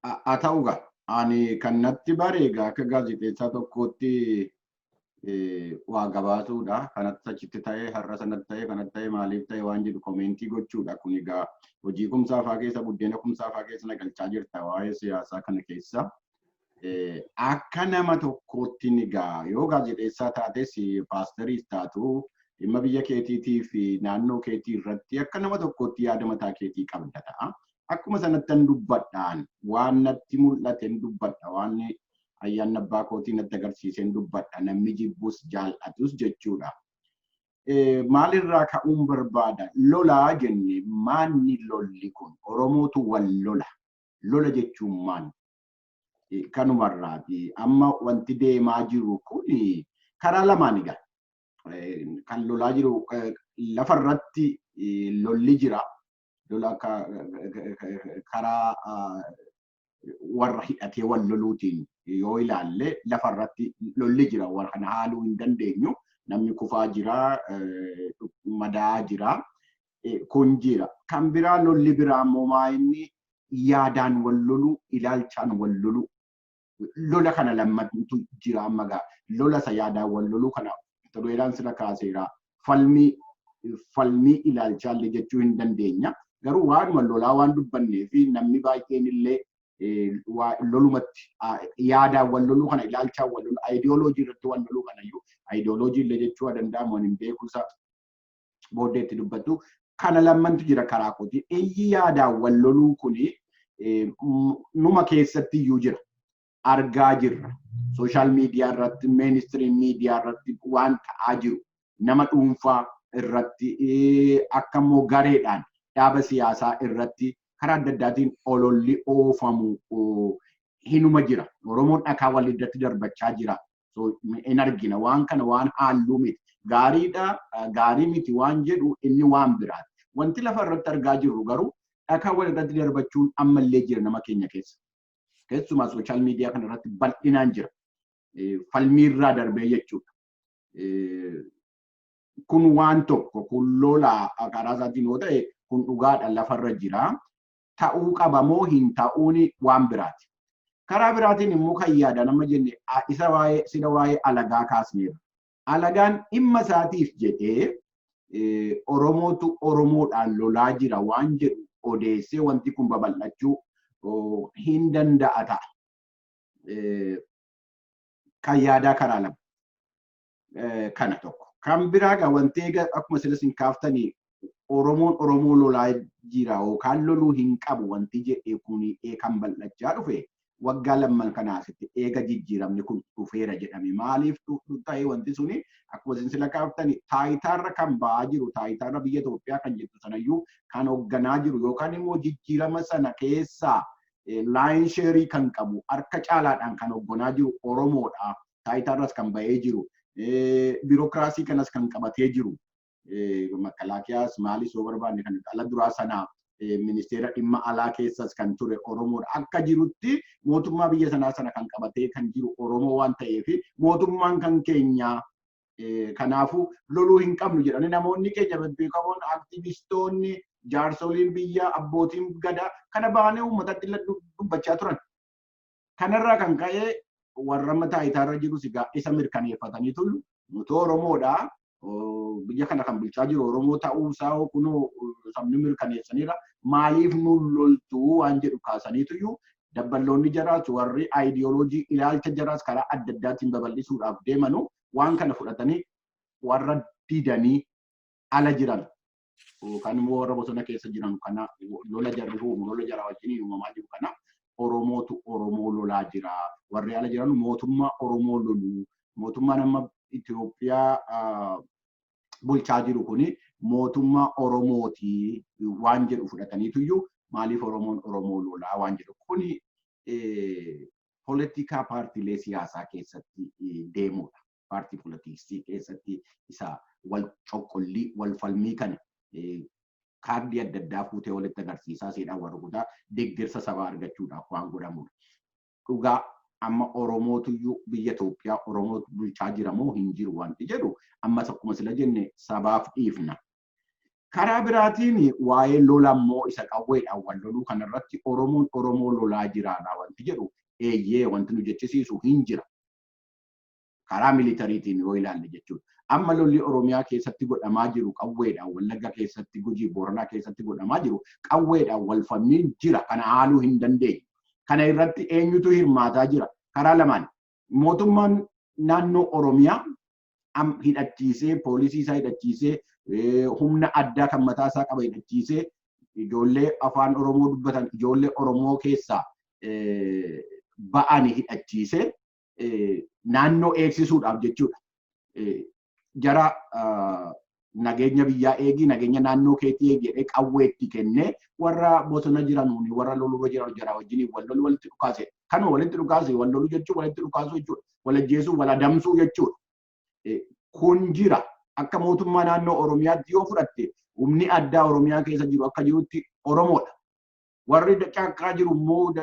Haa ta'u gaa, ani kan natti bare egaa akka gaazexeessaa tokkootti waa gabaasuudha. Kanatti achitti ta'ee, har'a sanatti ta'ee, kanatti ta'ee, maaliif ta'e waan jedhu comment gochuudha. Kun egaa hojii Kumsaafaa keessa, buddeena Kumsaafaa keessa nagalchaa jirta waa'ee siyaasaa kana keessa. Akka nama tokkootti egaa yoo gaazexeessaa taates, paasteriis taatu, dhimma biyya keetiitii fi naannoo keetii irratti akka nama tokkootti yaada mataa keetii qabda ta'a. Akkuma sanatti dubbadhaan waan natti mul'ateen dubbadha, waan ayyaanni abbaa kootii natti agarsiiseen dubbadha, namni jibbus jaallatus jechuudha. Maalirraa ka'uun barbaada? Lolaa jenne, maanni lolli kun? Oromootu wal lola. Lola jechuun maal? Kanumarraati. Amma wanti deemaa jiru kun karaa lamaan egaa. Kan lolaa jiru lafarratti lolli jira. Lola karaa warra hidhatee wal loluutiin yoo ilaalle, lafarratti lolli jira. Warra kana haaluu hin dandeenyu. Namni kufaa jira, madaa jira. Kun jira. Kan biraa, lolli biraa immoo maa inni Yaadaan wal loluu, ilaalchaan wal loluu. Lola kana lammattu jira amma gaa. Lola isa yaadaan wal loluu kana Toleeraan sira kaaseera. Falmii ilaalchaallee jechuu hin dandeenya. Garuu waanuma lolaa waan dubbannee fi namni baay'een illee lolumatti yaadaan wal loluu kana, ilaalchaan wal loluu, ayidiyooloojii irratti wal loluu kanayyuu ayidiyooloojii illee jechuu danda'amu, hin beekuusa booddeetti dubbatu. Kana lammantu jira karaa kooti. Iyyi yaadaan wal loluu kuni numa keessatti iyyuu jira. Argaa jirra. Social media irratti, mainstream media irratti waan ta'aa jiru, nama dhuunfaa irratti, akka immoo gareedhaan dhaaba siyaasaa irratti karaa adda addaatiin ololli oofamu hinuma jira. Oromoon dhakaa wal irratti darbachaa jira. In argina waan kana, waan halluu miti. Gaariidha, gaarii miti waan jedhu inni waan biraati. Wanti lafa irratti argaa jirru garuu dhakaa wal irratti darbachuun ammallee jira nama keenya keessa. Keessumaa social media kana irratti bal'inaan jira. Falmiirraa darbee jechuudha. Kun waan tokko, kun lola karaa isaatiin yoo ta'e, kun dhugaadha, lafarra jira. Ta'uu qaba moo hin ta'uun waan biraati. Karaa biraatiin immoo kan yaada nama jenne isa waa'ee sila waa'ee alagaa kaasneera. Alagaan dhimma isaatiif jedhee Oromootu Oromoodhaan lolaa jira waan jedhu odeessee wanti kun babal'achuu hin danda'a ta'a. Kan yaadaa karaa lama. Kana tokko. Kan biraa gaa wanti eega akkuma sila isin kaaftanii Oromoon Oromoo lolaa jira yookaan loluu hin qabu wanti jedhe kun kan bal'achaa dhufe waggaa lamman kana asitti eega jijjiiramni kun dhufeera jedhame. Maaliif ta'e wanti suni? Akkuma isin sila kaaftanii taayitaarra kan ba'aa jiru, taayitaarra biyya Itoophiyaa kan jettu sanayyuu kan hoogganaa jiru yookaan immoo jijjiirama sana keessaa lion share kan qabu, harka caalaadhaan kan hoogganaa jiru Oromoodha. Taayitaarras kan ba'ee jiru. Biirokiraasii kanas kan qabatee jiru. Makalaakiyaas maalis yoo barbaanne kan ala duraa sanaa ministeera dhimma alaa keessas kan ture Oromoodha. Akka jirutti mootummaa biyya sanaa sana kan qabatee kan jiru Oromoo waan ta'eef, mootummaan kan keenya, kanaafuu loluu hin qabnu jedhanii namoonni keenya bebbeekamoon, aktivistoonni, jaarsoliin biyyaa, abbootiin gadaa kana bahanii uummatatti dubbachaa turan. Kanarraa kan ka'e warra amma taayitaarra jirus egaa isa mirkaneeffatanii tulu, nuti Oromoodha. Biyya kana kan bulchaa jiru Oromoo ta'uusaa kunoo sabni mirkaneessaniira. Maaliif nu loltuu waan jedhu kaasaniituyyuu dabballoonni jaraas, warri aayidiyooloojii ilaalcha jaraas karaa adda addaatiin babal'isuudhaaf deemanu waan kana fudhatanii warra didanii ala jiran yookaan immoo warra bosona keessa jiran kana, lola jarri uumu, lola jara wajjin uumamaa jiru kana, Oromootu Oromoo lolaa jira. Warri ala jiran mootummaa Oromoo lolu. Mootummaan amma Itoophiyaa bulchaa jiru kuni mootummaa Oromooti waan jedhu fudhataniituyyuu maaliif Oromoon Oromoo lolaa waan jedhu kuni poolitikaa paartiilee siyaasaa keessatti deemudha. Paartii poolitiksii keessatti isa wal coqqollii, wal falmii kana kaardii adda addaa fuutee walitti agarsiisaa seedhaan wal rukutaa deeggarsa sabaa argachuudhaaf waan godhamudha. Dhugaa amma Oromootuyyuu biyya Itoophiyaa Oromootu bulchaa jira moo hin jiru wanti jedhu ammas akkuma sila jenne sabaaf dhiifna. Karaa biraatiin waa'ee lola immoo isa qawweedhaan wal loluu kanarratti Oromoon Oromoo lolaa jiraadha wanti jedhu, eeyyee, wanti nu jechisiisu hin jira. Karaa militariitiin yoo ilaalle jechuudha. Amma lolli Oromiyaa keessatti godhamaa jiru qawweedhaan, Wallagga keessatti, Gujii, Booranaa keessatti godhamaa jiru qawweedhaan wal falmiin jira. Kana haaluu hin dandeenyu. Kana irratti eenyutu hirmaataa jira? Karaa lamaan. Mootummaan naannoo Oromiyaa hidhachiisee, poolisii isaa hidhachiisee, humna addaa kan mataa isaa qaba hidhachiisee, ijoollee afaan Oromoo dubbatan, ijoollee Oromoo keessaa ba'anii hidhachiisee naannoo eegsisuudhaaf jechuudha. Jara nageenya biyyaa eegi, nageenya naannoo keetii eegi jedhee qawweetti kennee warra bosona jiranuuni, warra lolurra jiran jara wajjin wal lolu, walitti dhukaase. Kanuma walitti dhukaase, wal loluu jechuun walitti dhukaasuu jechuudha. Wal ajjeesuu, wal adamsuu jechuudha. Kun jira. Akka mootummaa naannoo Oromiyaatti yoo fudhatte, humni addaa Oromiyaa keessa jiru akka jirutti Oromoodha. Warri caakkaa jiru immoo,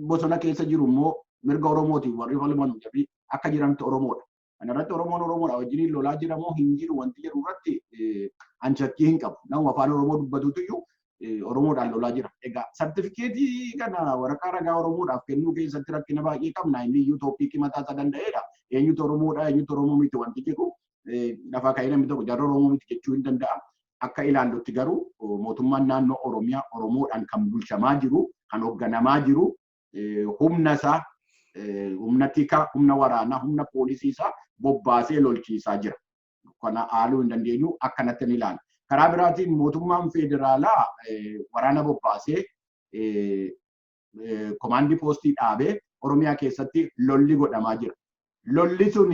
bosona keessa jiru immoo, mirga Oromootiif warri falmanu jarri akka jirantu Oromoodha. Kanarratti Oromoon Oromoodha wajjiniin lolaa jira moo hin jiru wanti jedhu irratti an shakkii hin qabu. Nama afaan Oromoo dubbatutu iyyuu Oromoodhaan lolaa jira. Egaa sartifikeetii kana, waraqaa ragaa Oromoodhaaf kennuu keessatti rakkina baay'ee qabna. Inni iyyuu topic mataa isaa danda'eedha. Eenyutu Oromoodha, eenyutu Oromoo miti wanti jedhu, lafaa ka'ee namni tokko jarra Oromoo miti jechuu hin danda'a. Akka ilaallutti garuu mootummaan naannoo Oromiyaa Oromoodhaan kan bulchamaa jiru, kan hoogganamaa jiru, humna isaa, humna tikaa, humna waraanaa, humna poolisii isaa bobbaasee lolchiisaa jira. Kana haaluu hin dandeenyu, akkanatti ni ilaala. Karaa biraatiin mootummaan federaalaa waraana bobbaasee, command post dhaabee, Oromiyaa keessatti lolli godhamaa jira. Lolli sun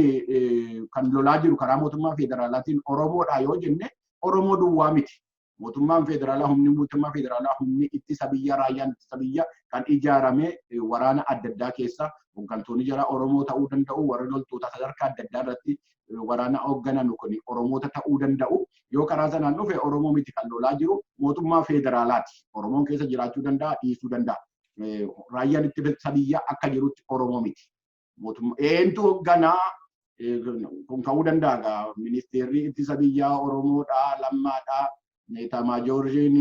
kan lolaa jiru karaa mootummaa federaalaatiin Oromoodha yoo jenne, Oromoo duwwaa miti. Mootummaan federaalaa, humni mootummaa federaalaa, humni ittisa biyyaa, raayyaan ittisa biyyaa kan ijaarame waraana adda addaa keessa hooggantoonni jara Oromoo ta'uu danda'u, warri loltoota sadarkaa adda addaa irratti waraana hoogganan kun Oromoota ta'uu danda'u. Yoo karaa sanaan dhufe, Oromoo miti kan lolaa jiru, mootummaa federaalaati. Oromoon keessa jiraachuu danda'a, dhiisuu danda'a. Raayyaan ittisa biyyaa akka jirutti Oromoo miti. Mootummaa eentu hoogganaa kun ka'uu danda'a. Ministeerri ittisa biyyaa Oromoodha, Lammaadha, Etamaajooriin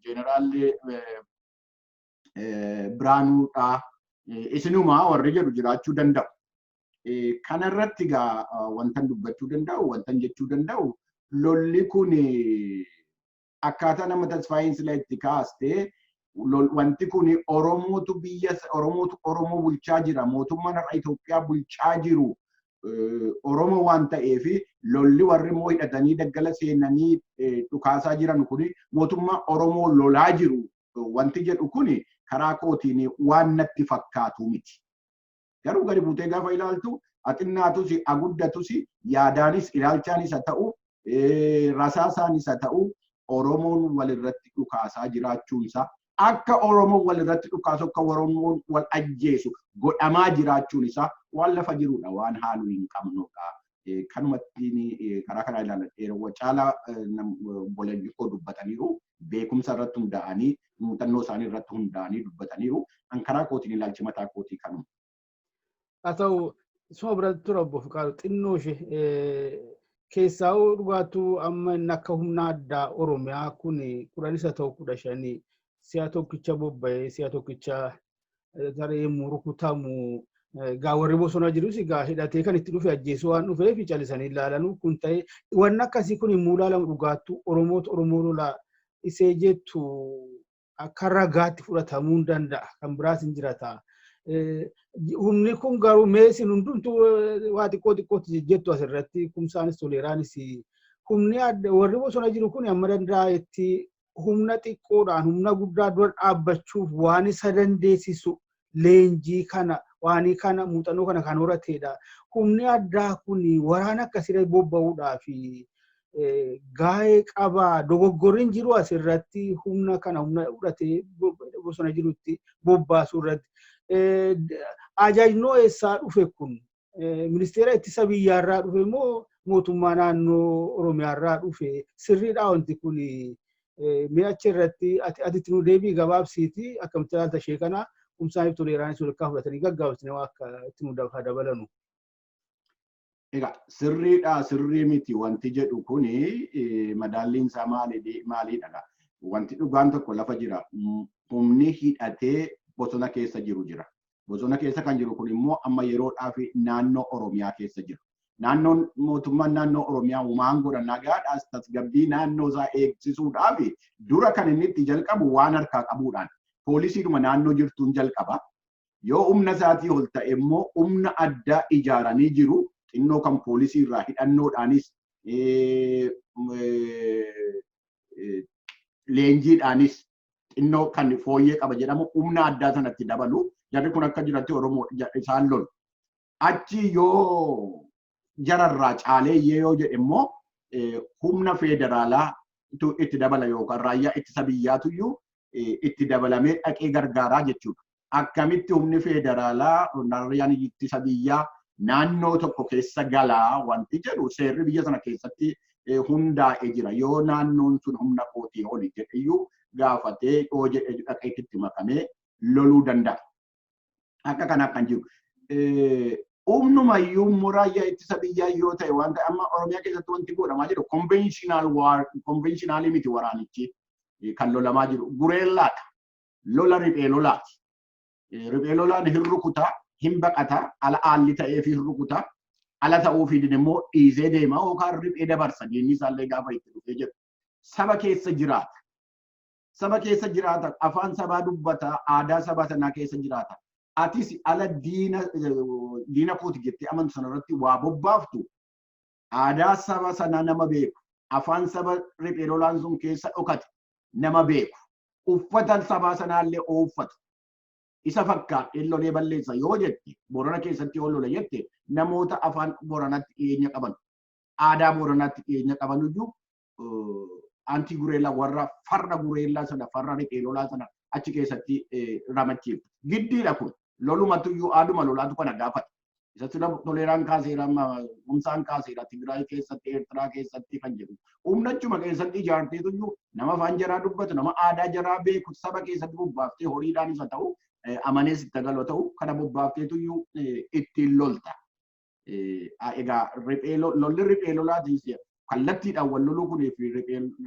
Jeenaraalli Biraanuudha. Isinumaa warri jedhu jiraachuu danda'u. Kanarratti egaa wantan dubbachuu danda'u, wantan jechuu danda'u, lolli kun akkaataa nama Tasfaayin sila itti kaastee, wanti kun Oromootu biyya, Oromootu Oromoo bulchaa jira. Mootummaan har'a Itoophiyaa bulchaa jiru Oromoo waan ta'eef, lolli warri immoo hidhatanii daggala seenanii dhukaasaa jiran kun mootummaa Oromoo lolaa jiru wanti jedhu kun karaa kootiin waan natti fakkaatu miti. Garuu gadi buutee gaafa ilaaltu, xinnaatus aguddatus, yaadaanis ilaalchaanis haa ta'u, rasaasaanis haa ta'u, Oromoon walirratti dhukaasaa jiraachuunsaa, akka Oromoon walirratti dhukaasu, akka Oromoon wal ajjeesu godhamaa jiraachuun isaa waan lafa jirudha, waan haaluu hin qabnudha. Kanumatti karaa kanaa ilaalan yeroo caalaa obboleeyyi koo dubbataniiru, beekumsa irratti hundaa'anii, muuxannoo isaanii irratti hundaa'anii dubbataniiru. An karaa kootiin ilaalchi mataa kootii kanuma. Haa ta'u, suma biratti tura, obbo Fiqaadu, xinnoo ishee keessaa dhugaatu amma inni akka humna addaa Oromiyaa kun 10s haa ta'u 15 si'a tokkicha bobba'ee, si'a tokkicha taree yommuu rukutamu, gaa warri bosona jirus gaa hidhatee kan itti dhufe ajjeesuu waan dhufeef calisanii ilaalanuu kun ta'e, wanni akkasii kun immoo ilaalamu, dhugaattu Oromootu Oromoo lolaa isee jettu akka ragaatti fudhatamuu hin danda'a, kan biraas hin jirata. Humni kun garuu mee isin hundumtuu waa xiqqoo xiqqootti jettu asirratti, Kumsaanis Toleeraanis, humni warri bosona jiru kun amma danda'etti humna xiqqoodhaan humna guddaa dura dhaabbachuuf waan isa dandeessisu leenjii kana, waanii kana, muuxannoo kana kan horatedha. Humni addaa kun waraana akkasirra bobba'uudhaaf gaa'ee qabaa? Dogoggorri hin jiru asirratti, humna kana humna fudhatee bosona jirutti bobbaasuu irratti. Ajajnoo eessaa dhufe kun? Ministeera ittisa biyyaarraa dhufe moo mootummaa naannoo Oromiyaarraa dhufe? Sirriidha wanti kun? Mee achi irratti ati nu deebii gabaabsiiti, akkamitti ilaalta ishee kana? Kumsaaniif Toleeraanis walakkaa fudhatanii gaggaabsine waa akka itti nu dabalanu. Egaa sirriidha, sirrii miti wanti jedhu kuni madaalliin isaa maaliidha? Wanti dhugaan tokko lafa jira. Humni hidhatee bosona keessa jiru jira. Bosona keessa kan jiru kun immoo amma yeroodhaaf naannoo Oromiyaa keessa jira. Naannoon, mootummaan naannoo Oromiyaa waan godha, nagaadhaas tasgabbii naannoo isaa eegsisuudhaaf dura kan inni itti jalqabu waan harkaa qabuudhaan poolisiidhuma naannoo jirtuun jalqaba. Yoo humna isaatii ol ta'e immoo humna addaa ijaaranii jiru, xinnoo kan poolisii irraa hidhannoodhaanis leenjiidhaanis xinnoo kan fooyyee qaba jedhamu humna addaa sanatti dabalu. Jarri kun akka jiratti Oromoo isaan lolu. Achi yoo jararraa caalee yoo jedhe immoo humna federaalaa itti dabala yookaan raayyaa ittisa biyyaatuyyuu itti dabalamee dhaqee gargaaraa jechuudha. Akkamitti humni federaalaa, raayyaan ittisa biyyaa naannoo tokko keessa galaa wanti jedhu, seerri biyya sana keessatti hundaa'ee jira. Yoo naannoon sun humna kootii oli jedheyyuu gaafatee yoo jedhe dhaqee itti makamee loluu danda'a. Akka kanaaf kan jiru. Humnumayyuu immoo raayyaa ittisa biyyaa yoo ta'e, wanta amma Oromiyaa keessatti wanti godhamaa jiru conventional war, conventional miti waraanichi. Kan lolamaa jiru guerrillaadha. Lola riphee lolaati. Riphee lolaan hin rukutaa, hin baqataa, ala haalli ta'ee fi hin rukutaa, ala ta'uufiin immoo dhiisee deema yookaan riphee dabarsa, diinni isaallee gaafa itti dhufee jedhu. Saba keessa jiraata. Saba keessa jiraata, afaan sabaa dubbata, aadaa saba sanaa keessa jiraata. Atis ala diina kooti jettee amantu sanarratti waa bobbaaftu, aadaa saba sanaa nama beeku, afaan saba riphee lolaan sun keessa dhokate nama beeku, uffata sabaa sanaallee uffatu. Isa fakkaatee lolee balleessa yoo jette, Boorana keessatti yoo lola jette, namoota afaan Booranatti dhiyeenya qaban, aadaa Booranaatti dhiyeenya qaban iyyuu anti guerrilla, warra farra guerrilla sana, farra riphee lolaa sana achi keessatti ramachiiftu. Giddiidha kun, lolumatu iyyuu aaduma lolaatu kana gaafata. Isa sila Toleeraan kaaseera, Kumsaan kaaseera, Tigraay keessatti, Eertiraa keessatti kan jedhu. Humnachuma keessatti ijaarteetu iyyuu nama afaan jaraa dubbatu, nama aadaa jaraa beeku saba keessatti bobbaaftee, horiidhaan isa ta'u, amanees itti galu ta'u, kana bobbaafteetu iyyuu ittiin lolta. Egaa lolli riphee lolaatis kallattiidhaan wal loluu kunii fi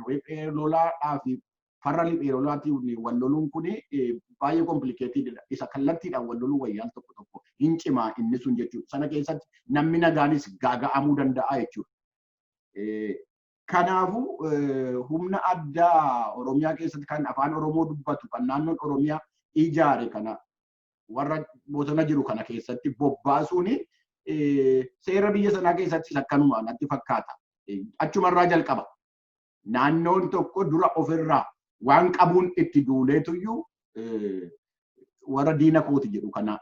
riphee lolaadhaa fi farra riphee lolaatiin wal loluun kuni baay'ee complicatedidha. Isa kallattiidhaan wal loluu wayyaan tokko tokko hin cimaa inni sun jechuudha. Sana keessatti namni nagaanis gaaga'amuu danda'a jechuudha. Kanaafuu humna addaa Oromiyaa keessatti kan afaan Oromoo dubbatu, kan naannoon Oromiyaa ijaare kana, warra bosona jiru kana keessatti bobbaasuun seera biyya sanaa keessattis akkanuma natti fakkaata. Achumarraa jalqaba. Naannoon tokko dura ofirraa waan qabuun itti duuleetuyyuu warra diina kooti jedhu kana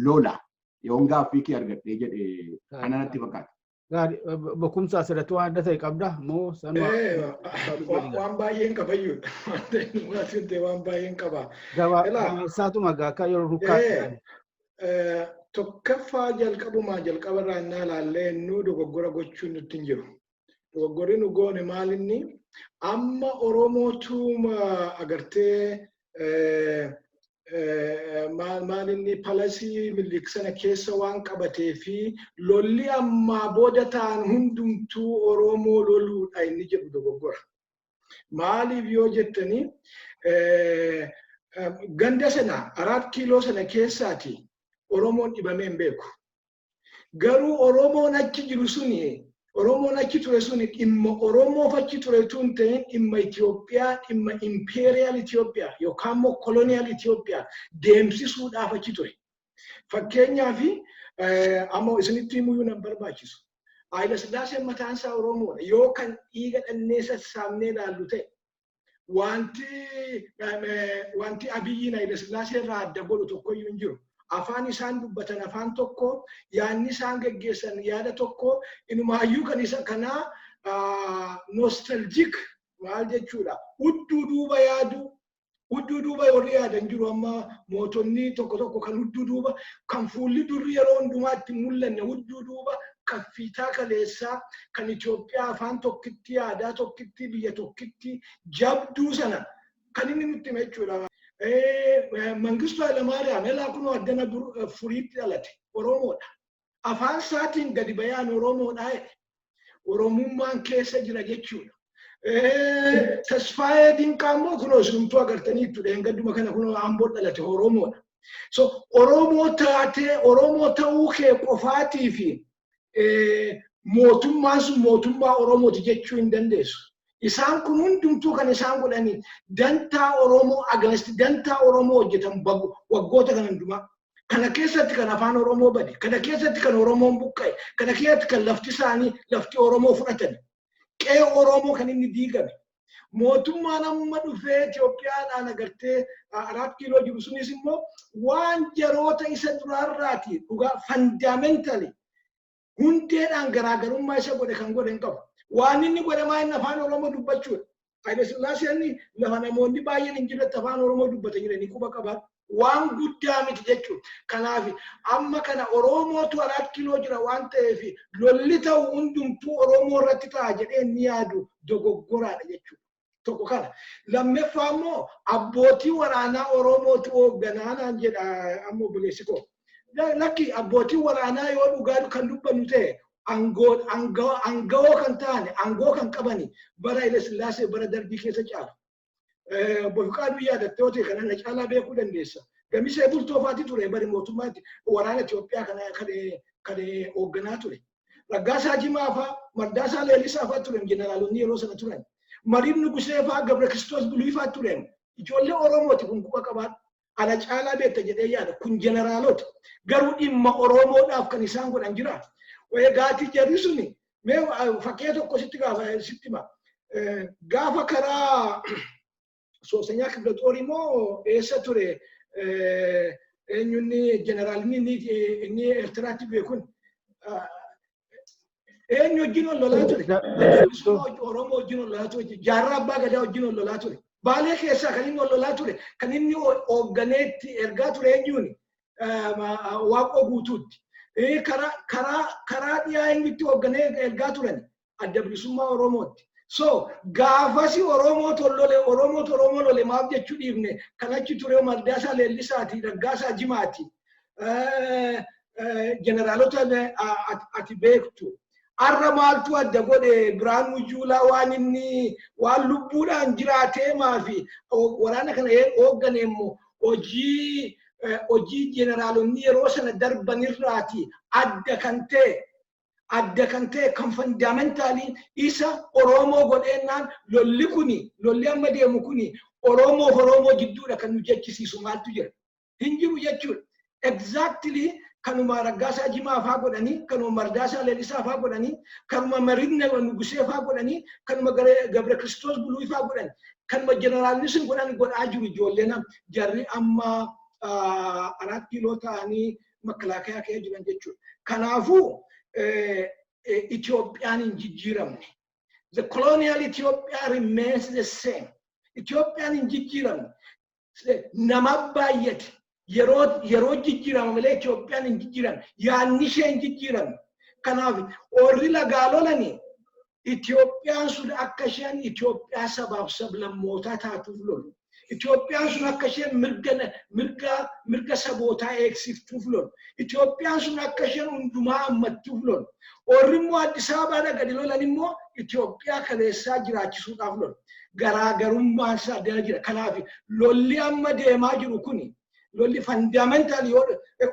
lola. Yoon gaaffii kee argadhee jedhe, kana natti fakkaata. Gaarii, Bokumsa, asirratti waan adda ta'e qabda moo sanuma? Waan baay'een qabayyuudha. Waan baay'een qaba. Gabaabsaatuma akka yeroo rukkaa. Tokkoffaa, jalqabumaa jalqabarraa innaa ilaallee nu dogoggora gochuun nutti hin jiru. Dogoggorri nu goone maalinni, amma Oromootu agartee maalinni palace Minilik sana keessa waan qabatee fi lolli ammaa booda ta'an hundumtuu Oromoo loluudha inni jedhu dogoggora. Maaliif yoo jettanii, ganda sana, Araat Kiiloo sana keessaati, Oromoon dhibamee hin beeku. Garuu Oromoon achi jiru suni, Oromoon achi ture suni, dhimma Oromoof achi ture tun ta'in, dhimma Itoophiyaa, dhimma Imperial Itoophiyaa yookaan immoo Colonial Itoophiyaa deemsisuudhaaf achi ture. Fakkeenyaaf, amma isinitti himuyyuu nan barbaachisu. Haayila Sillaaseen mataan isaa Oromoodha. Yoo kan dhiiga dhannee sassaabnee ilaallu ta'e, wanti Abiyyiin Haayila Sillaasee irraa adda godhu tokkoyyuu hin jiru. Afaan isaan dubbatan afaan tokko, yaadni isaan geggeessan yaada tokko, inumaayyuu kan isa kanaa nostalgic maal jechuudha. Hudduu duuba yaadu, hudduu duuba warri yaadan jiru. Amma mootonni tokko tokko kan hudduu duuba, kan fuulli durri yeroo hundumaatti mul'anne, hudduu duuba kaffiitaa kaleessaa kan Itoophiyaa afaan tokkitti, aadaa tokkitti, biyya tokkitti jabduu sana kan inni nutti hime jechuudha. Mangistuu Hayilamaariyaam elaa kunoo addana Furiitti dhalate, Oromoodha. Afaan isaatiin gadi bayaan Oromoodha jedhe. Oromummaan keessa jira jechuudha. Tasfaayee Dinqaa immoo kunoo isinumtuu agartaniittu, dheengadduma kana kunoo Amboo dhalate, Oromoodha. So Oromoo taatee, Oromoo ta'uu kee qofaatii fi mootummaan sun mootummaa Oromooti jechuu hin dandeessu. Isaan kun hundumtuu kan isaan godhanii dantaa Oromoo against dantaa Oromoo hojjetan waggoota kan hundumaa. Kana keessatti kan afaan Oromoo bade, kana keessatti kan Oromoon buqqa'e, kana keessatti kan lafti isaanii, lafti Oromoo fudhatan, qe'ee Oromoo kan inni diigame. Mootummaan amma dhufee Itoophiyaadhaan agartee Araat Kiiloo jiru sunis immoo waan jaroota isa duraarraati dhugaa fundamentally hundeedhaan garaagarummaa isa godhe kan godhe hin qabu. Waan inni godhe maa inni afaan Oromoo dubbachuudha. Haile Sillaaseen lafa namoonni baay'een hin jirretti afaan Oromoo dubbata jiranii quba qabaatu. Waan guddaa miti jechuudha. Kanaaf amma kana Oromootu Araat Kiiloo jira waan ta'eef lolli ta'u hundumtuu Oromoo irratti ta'a jedhee inni yaadu dogoggoraadha jechuudha. Tokko kana. Lammaffaa immoo abbootii waraanaa Oromootu hoogganaa naan jedha amma obboleessi koo. Lakki, abbootii waraanaa yoo dhugaa kan dubbannu ta'e, aangawoo kan ta'an, aangoo kan qabani bara Haile Sillaasee, bara Dargii keessa caalu. Obbo Fiqaaduu yaadattee yoo ta'e kana na caalaa beekuu dandeessa. Gamisee Bultoo faati ture bari mootummaatti waraana Itoophiyaa kana kan hoogganaa ture. Raggaasaa Jimaa faa, Mardaasaa Leellisaa faa turan jeneraalonni yeroo sana turan. Mariin Nugusee faa, Gabra Kiristoos Bulii faa turan. Ijoollee Oromooti kun, quba qabaadhu. Ana caalaa beekta jedhee yaada. Kun jeneraalota. Garuu dhimma Oromoodhaaf kan isaan godhan jira. Gaatii jarri suni mee fakkii tokko sitti gaafa sitti hima. Gaafa karaa Soosanyaa Kibla Xoorii moo eessa ture, eenyunni jeneraalni inni Eertiraatti beekun eenyu wajjin ol lolaa ture? Oromoo wajjin ol lolaa ture. Jaarraa Abbaa Gadaa wajjin ol lolaa ture. Baalee keessaa kan inni ol lolaa ture, kan inni hoogganeetti ergaa ture eenyuuni? Waaqoo Guutuutti. Karaa dhiyaa eenyutti hoogganee ergaa turan? Adda Bilisummaa Oromootti. So gaafasi Oromoo tollole, Oromoo Oromoo lole maaf jechuu dhiifne? Kan achi ture Mardaasaa Leellisaati, Raggaasaa Jimaati. Jeneraalota ati beektu. Har'a maaltu adda godhe? Biraanuu Juulaa waan inni waan lubbuudhaan jiraatee maafi waraana kana hooggane immoo hojii jeneraalonni yeroo sana darbanirraati adda kan ta'e, kan fundamentally isa Oromoo godheennaan, lolli kuni, lolli amma deemu kuni Oromoof Oromoo jidduudha kan nu jechisiisu maaltu jira? Hin jiru jechuudha. Exactly kanuma Raggaasaa Jimaa faa godhanii, kanuma Mardaasaa Leellisaa faa godhanii, kanuma Marinna Nugusee faa godhanii, kanuma Gabra Kiristoos Buluu faa godhanii, kanuma jeneraalni sun godhan godhaa jiru ijoolleen jarri amma 4 Kiiloo ta'anii makkalaakayaa ka'ee jiran jechuudha. Kanaafuu Itoophiyaan hin jijjiiramne. The colonial Ethiopia remains the same. Itoophiyaan hin jijjiiramne. Nama baay'ate yeroo jijjiirama malee Itoophiyaan hin jijjiiramne. Yaadni ishee hin jijjiiramne. Kanaaf warri lagaa lolanii Itoophiyaan sun akka isheen Itoophiyaa sabaaf sablammootaa taatuuf lolu. Itoophiyaan sun akka isheen mirga sabootaa eegsiftuuf lolu. Itoophiyaan sun akka isheen hundumaa hammattuuf lolu. Warri immoo Addis Ababaadha gadi lolan immoo Itoophiyaa kaleessaa jiraachisuudhaaf lolu. Garaagarummaan isaa addana jira. Kanaaf lolli amma deemaa jiru kuni lolli fundamental yoo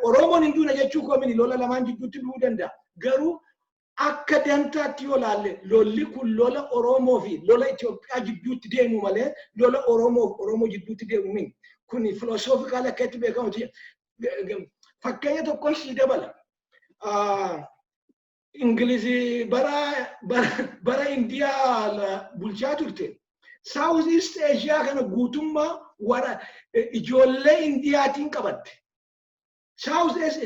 Oromoon hin duune jechuu koo mini, lola lamaan jidduutti du'uu danda'a. Garuu akka dantaatti yoo laalle, lolli kun lola Oromoo fi lola Itoophiyaa jidduutti deemu malee lola Oromoo fi Oromoo jidduutti deemu mini. Kuni philosophical akka itti beekamuti. Fakkeenya tokkoon sii dabala. Ingilizii bara Indiyaa bulchaa turte. South East Asia kana guutummaa wara ijoollee Indiyaatiin qabatte. South East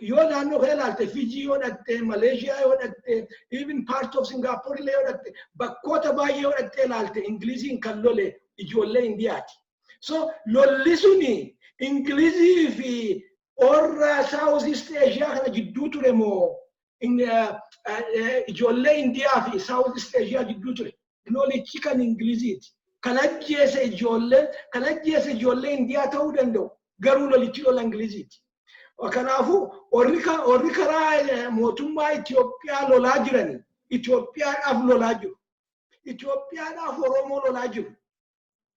yoo naannoo kana ilaalte, Fiji yoo dhatte, Malaysia yoo dhatte, even part of Singapore illee yoo dhatte, bakkoota baay'ee yoo dhatte ilaalte, Ingiliziin kan lole ijoollee Indiyaati. So lolli suni Ingilizii fi warra South East Asia kana jidduu ture moo ijoollee Indiyaa fi South East Asia jidduu ture? Lolichi kan Ingiliziiti. Kan ajjeese ijoollee Indiyaa ta'uu danda'u. Garuu lolichi lola Ingiliziiti. Kanaafuu warri karaa mootummaa Itoophiyaa lolaa jirani Itoophiyaadhaaf lolaa jiru. Itoophiyaadhaaf Oromoo lolaa jiru.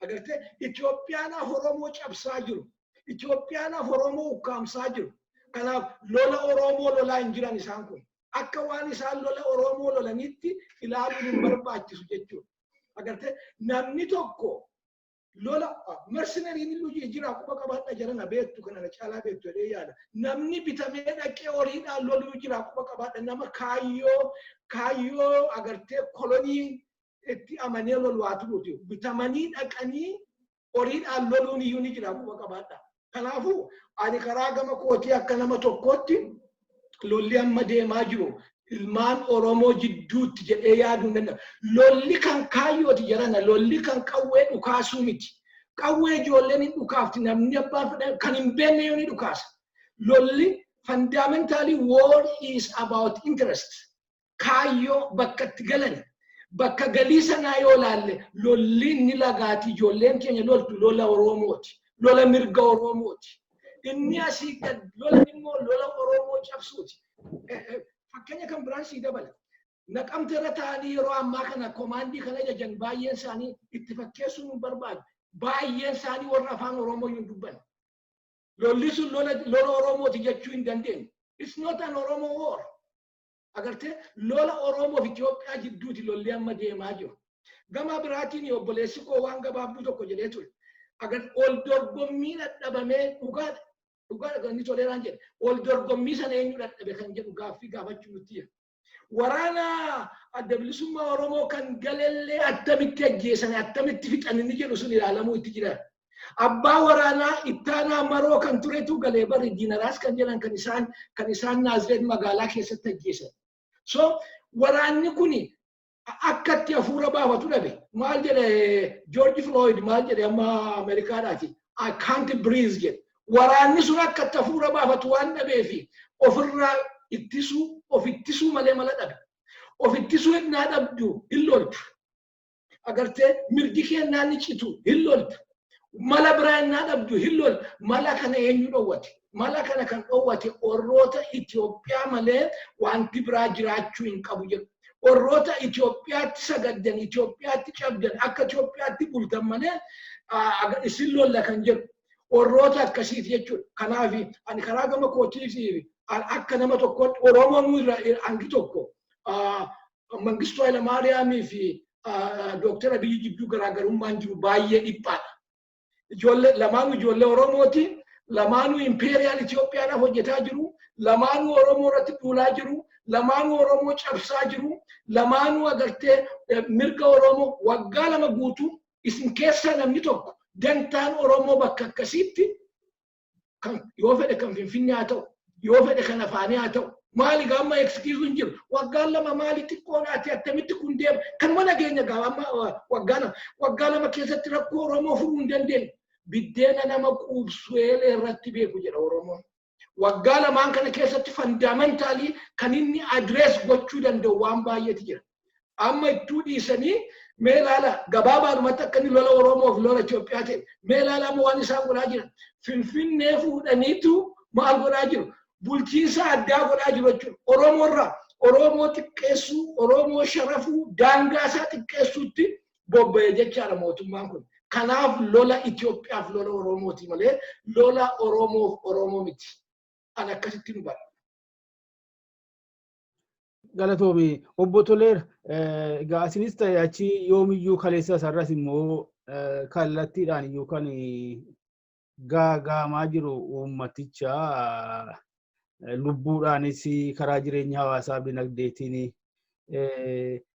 Agartee, Itoophiyaadhaaf Oromoo cabsaa jiru. Itoophiyaadhaaf Oromoo ukkaamsaa jiru. Kanaaf lola Oromoo lolaa hin jiran isaan kun. Akka waan isaan lola Oromoo lolanitti ilaaluun hin barbaachisu jechuudha. Agartee, namni tokko lola mercenaryn illee jira, quba qabaadha jarana, beektu kana na caalaa beektu jedhee yaada. Namni bitamee dhaqee horiidhaan loluu jira, quba qabaadha. Nama kaayyoo agartee kolonii itti amanee lolu haa turuuti. Bitamanii dhaqanii horiidhaan loluun iyyuu ni jira, quba qabaadha. Kanaafuu ani karaa gama kootii akka nama tokkootti lolli amma deemaa jiru ilmaan Oromoo jidduutti jedhee yaaduu hin danda'u. Lolli kan kaayyooti jarana, lolli kan qawwee dhukaasuu miti. Qawwee ijoolleen hin dhukaafti, namni abbaan fedhan kan hin beekne yoo ni dhukaasa. Lolli fundamentally war is about interest. Kaayyoo bakka itti galan. Bakka galii sanaa yoo laalle, lolli inni lagaati ijoolleen keenya loltu lola Oromooti. Lola mirga Oromooti. Inni asii gad lolan immoo lola Oromoo cabsuuti. Fakkeenya kan biraan sii dabala. Naqamte irra taa'anii yeroo ammaa kana command kana ajajan baay'een isaanii itti fakkeessuun hin barbaadu. Baay'een isaanii warra afaan Oromoo hin dubbanne. Lolli sun lola Oromooti jechuu hin dandeenyu. It's not an Oromo war. Agartee, lola Oromoof Itoophiyaa jidduuti lolli amma deemaa jiru. Gama biraatiin obboleessi koo waan gabaabduu tokko jedhee ture. Agar ol dorgommii dadhabamee, dhugaadha. Dhugaadha kan inni Toleeraan jedhe. Ol dorgommii sana eenyu dadhabe kan jedhu gaaffii gaafachuu nutti jira. Waraana Adda Bilisummaa Oromoo kan galellee attamitti ajjeesan, attamitti fixan inni jedhu sun ilaalamuu itti jira. Abbaa waraanaa ittaanaa maroo kan turetu galee bari diinaraas kan jedhan kan isaan Naazireet magaalaa keessatti ajjeesan. So waraanni kuni akka itti hafuura baafatu dhabe. Maal jedhe George Floyd? Maal jedhe amma Ameerikaadhaati? "I can't breathe" jedhe. Waraanni sun akka itti hafuura baafatu waan dhabeefi ofirraa ittisuu, of ittisuu malee mala dhabe. Of ittisuu innaa dhabdu hin loltu. Agartee, mirgi kennaa ni citu, hin loltu. Mala biraa innaa dhabdu hin loltu. Mala kana eenyu dhoowwate? Mala kana kan dhoowwate orroota Itoophiyaa malee wanti biraa jiraachuu hin qabu jedhu. Orroota Itoophiyaatti sagaddan, Itoophiyaatti cabdan, akka Itoophiyaatti bultan malee isin lolla kan jedhu. Orroota akkasiiti jechuudha. Kanaaf ani karaa gama kootiif akka nama tokkootti Oromoon irra hangi tokko Mangistuu Hayilamaariyaamii fi Dooktar Abiyyi jidduu garaagarummaan jiru baay'ee dhiphaadha. Ijoollee lamaanuu ijoollee Oromooti. Lamaanuu imperial Itoophiyaadhaaf hojjetaa jiru. Lamaanuu Oromoo irratti duulaa jiru. Lamaanuu Oromoo cabsaa jiru. Lamaanuu agartee mirga Oromoo waggaa 2 guutuu isin keessaa namni tokko dantaan Oromoo bakka akkasiitti kan yoo fedhe kan Finfinnee haa ta'u, yoo fedhe kan afaanii haa ta'u, maali gaamma excuse hin jiru. Waggaan 2 maali xiqqoodhaati? Attamitti kun deema? Kanuma nageenya gaa amma waggaa 2, waggaa 2 keessatti rakkoo Oromoo furuu hin dandeenye. Biddeena nama quubsu eelee irratti beeku jedha Oromoon. Waggaa lamaan kana keessatti fundamentally kan inni address gochuu danda'u waan baay'eetu jira. Amma ittuu dhiisanii, mee ilaala, gabaabaadhumatti akka inni lola Oromoo fi lola Itoophiyaa ta'e mee ilaala. Amma waan isaan godhaa jiran, Finfinnee fuudhaniitu maal godhaa jiru? Bulchiinsa addaa godhaa jiru jechuudha. Oromoorraa Oromoo xiqqeessuu, Oromoo sharafuu, daangaa isaa xiqqeessuutti bobba'e jechaadha mootummaan kun. Kanaaf lola Itoophiyaaf lola Oromooti malee lola Oromoof Oromoo miti. An akkasitti nu bara. Galatoomi, obbo Toleera. Egaa isinis ta'e achi yoomiyyuu kaleessa sarras immoo kallattiidhaan iyyuu kan gaagaamaa jiru uummaticha lubbuudhaanis karaa jireenya hawaasaa dinagdeetiin.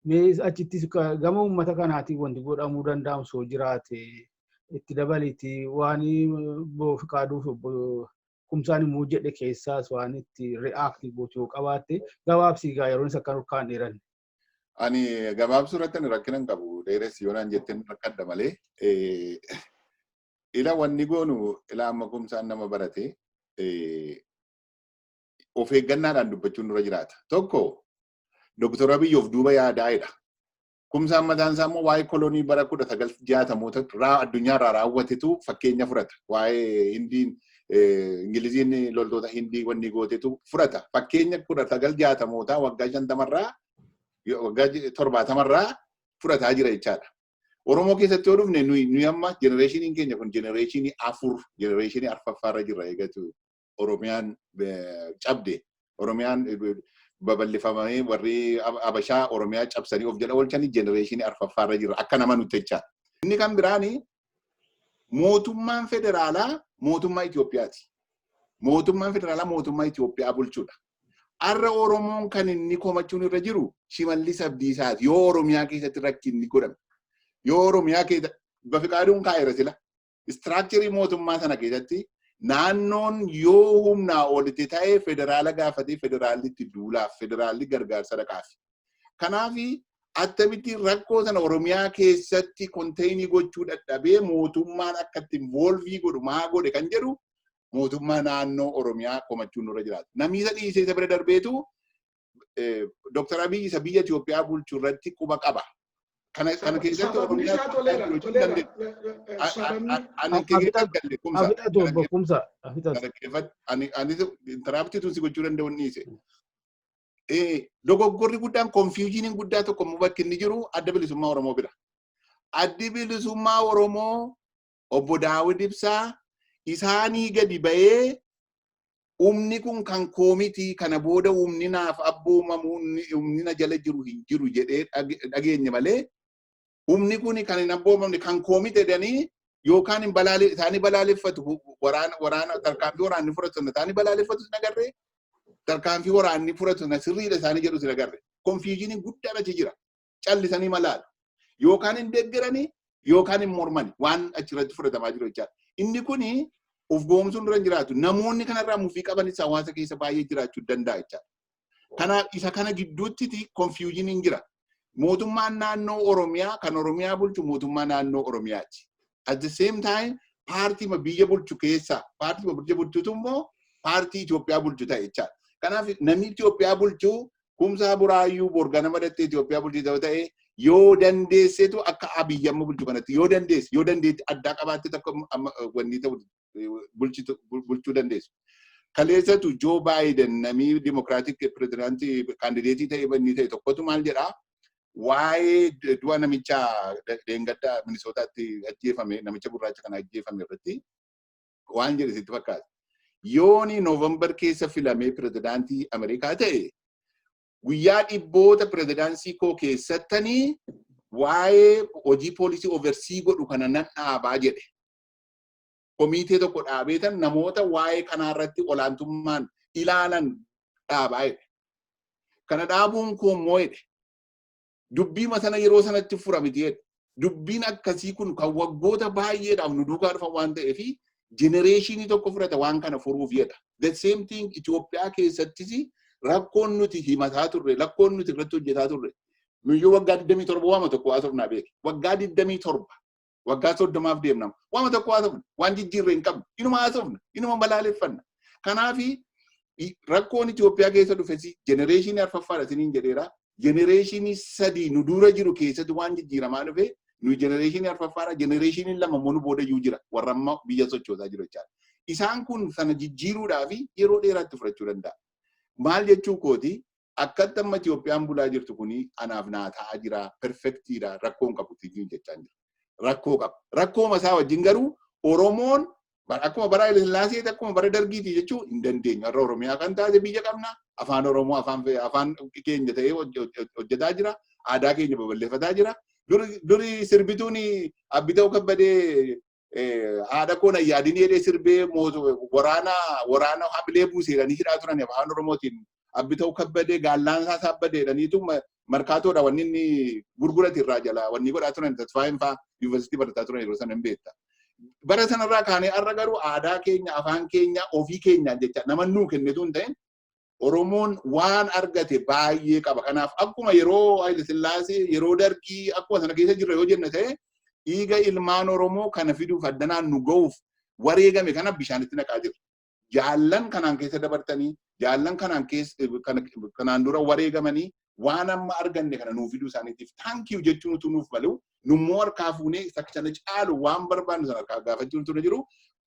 Mee achittis gama uummata kanaatiin wanti godhamuu danda'amu soo jiraate itti dabaliiti, waan Fiqaaduuf obbo Kumsaan immoo jedhe keessaas waan itti react gootu yoo qabaatte gabaabsii gaa, yeroon isa akka nurkaan dheeranne. Ani gabaabsuu irratti ani rakkina hin qabu. Dheeressi yoo naan jetteen rakkadha malee. Ila wanni goonu, ila amma Kumsaan nama barate, of eeggannaadhaan dubbachuun dura jiraata. Tokko, Dooktar Abiyyi of duuba yaadaa'edha. Kumsaan mataan isaa immoo waa'ee kolonii bara 1960moota addunyaarraa raawwatetu fakkeenya fudhata. Waa'ee Hindiin, Ingiliziin loltoota Hindii wanni gootetu fudhata. Fakkeenya 1960mootaa waggaa 50rraa, waggaa 70rraa fudhataa jira jechaadha. Oromoo keessatti yoo dhufne, nuyi amma generationiin keenya kun generation 4, generation arfaffaarra jirra eegatu Oromiyaan cabde. Oromiyaan babal'ifamanii warri Abashaa Oromiyaa cabsanii of jala oolchanii generation arfaffaarra jirra akka nama nutti jechaadha. Inni kan biraani, mootummaan federaalaa mootummaa Itoophiyaati. Mootummaan federaalaa mootummaa Itoophiyaa bulchuudha. Har'a Oromoon kan inni komachuun irra jiru Shimallis Abdiisaati. Yoo Oromiyaa keessatti rakkinni godhame. Yoo Oromiyaa keessa Bafiqaaduun kaa'eera sila. Structure mootummaa sana keessatti naannoon yoo humnaa olitti ta'ee federaala gaafatee federaalli itti duulaaf, federaalli gargaarsa dhaqaaf. Kanaaf attamitti rakkoo sana Oromiyaa keessatti contain gochuu dadhabee mootummaan akka itti involve godhu maa godhe kan jedhu mootummaa naannoo Oromiyaa komachuun nurra jiraata. Namni isa dhiisee isa bira darbeetu Dr. Abiy isa biyya Itoophiyaa bulchuu irratti quba qaba. Kana keessatti Oromiyaa. Ani galle, Kumsa. Kumsa. Ani interrupt si gochuu danda'u hin dhiise. Dogoggorri guddaan, confusioniin guddaa tokko immoo bakki inni jiru Adda Bilisummaa Oromoo bira. Addi Bilisummaa Oromoo Obbo Daawud Ibsaa isaanii gadi ba'ee, "Humni kun kan koomitii, kana booda humni naaf abboomamu, humni na jala jiru hin jiru," jedhee dhageenye malee, humni kun kan hin abboomamne, kan koomite jedhanii yookaan hin balaale isaanii balaaleffatu. Waraana tarkaanfii waraanni fudhatu sana isaanii balaaleffatu sin agarree, tarkaanfii waraanni fudhatu sana sirriidha isaanii jedhu sin agarre. Confusioniin guddaan achi jira. Callisanii malaalu. Yookaan hin deeggaranii yookaan hin mormani waan achirratti fudhatamaa jiru jechaadha. Inni kuni of goomsuun dura hin jiraatu. Namoonni kanarraa mufii qabanis hawaasa keessa baay'ee jiraachuu danda'a jechaadha. Kanaaf isa kana gidduutti confusioniin jira. Mootummaan naannoo Oromiyaa kan Oromiyaa bulchu mootummaa naannoo Oromiyaati. At the same time, paartii biyya bulchu keessaa paartii biyya bulchutu immoo paartii Itoophiyaa bulchu ta'e jechaadha. Kanaaf namni Itoophiyaa bulchu Kumsaa Buraayyuu borgana madattee Itoophiyaa bulchu ta'e, yoo dandeesseetu akka Abiyyi amma bulchu kanatti, yoo dandeesse, yoo dandeetti addaa qabaatte takka wanni ta'u bulchuu dandeessu. Kaleessatu Joe Biden, namni Democratic pirezidaantii candidateii ta'e banni ta'e tokkotu maal jedhaa? Waa'ee du'a namicha dheengaddaa Minisootaatti ajjeefame, namicha gurraacha kana ajjeefame irratti waan jedhe sitti fakkaata. Yooni Noovembar keessa filamee pirezidaantii Ameerikaa ta'e, guyyaa dhibboota pirezidaantii koo keessattanii waa'ee hojii poolisii oversee godhu kana nan dhaabaa jedhe. Komitee tokko dhaabeetan namoota waa'ee kanaarratti olaantummaan ilaalan dhaabaa jedhe. Kana dhaabuun koo immoo jedhe, dubbii sana yeroo sanatti fura miti jedhe. Dubbiin akkasii kun kan waggoota baay'eedhaaf nu duukaa dhufan waan ta'eef, generationii tokko fudhata waan kana furuuf jedha. The same thing Itoophiyaa keessattis rakkoon nuti himataa turre, rakkoon nuti irratti hojjetaa turre. Nuyyuu waggaa 27 waama tokko haasofnaa beeke. Waggaa 27, waggaa 30f deemnama. Waama tokko haasofna, waan jijjiirre hin qabnu. Inuma haasofna, inuma balaaleffanna. Kanaafi rakkoon Itoophiyaa keessa dhufes generationii arfaffaadha isiniin jedheera. Generationii 3 nu dura jiru keessatti waan jijjiiramaa dhufe, nu generationii arfaffaadha. Generationiin 2 immoo nu booda iyyuu jira. Warra amma biyya sochoosaa jiru jechaadha. Isaan kun sana jijjiiruudhaaf yeroo dheeraatti fudhachuu danda'a. Maal jechuu kooti, akkatti amma Itoophiyaan bulaa jirtu kuni anaaf naa ta'aa jira, perfectiidha, rakkoo hin qabu jechaa jira. Rakkoo qaba. Rakkooma isaa wajjin garuu Oromoon akkuma bara Haayile, akkuma bara Dargiiti jechuu hin dandeenyu. Har'a Oromiyaa kan taate biyya qabna. Afaan Oromoo afaan keenya ta'ee hojjetaa jira. Aadaa keenya babal'ifataa jira. Duri sirbituun Abbita'uu Kabbadee "Haadha koo na yaadin" jedhee sirbee waraana hamilee buuseedhanii hidhaa turan afaan Oromootiin. Abbita'uu Kabbadee gaallaan isaa saabbadeedhaniitu markaatoodha wanni inni gurgurate irraa jala wanni godhaa turan. Tasfaayeen fa'aa yuunivarsiitii barataa turan yeroo sana hin beekta. Bara sanarraa kaanee har'a garuu aadaa keenya, afaan keenya ofii keenyaan jecha nama nuu kennitu hin ta'in Oromoon waan argate baay'ee qaba. Kanaaf akkuma yeroo Haayile Sillaasee, yeroo Dargii akkuma sana keessa jirra yoo jenne ta'e, dhiiga ilmaan Oromoo kana fiduuf addanaan nu ga'uuf wareegame kana bishaanitti naqaa jirra. Jaallan kanaan keessa dabartanii, jaallan kanaan keessa kanaan dura wareegamanii waan amma arganne kana nuu fiduu isaaniitiif thank you jechuun utuu nuuf malu, nummoo harkaa fuunee isa kana caalu waan barbaannu sana harkaa gaafachuun ture jiru.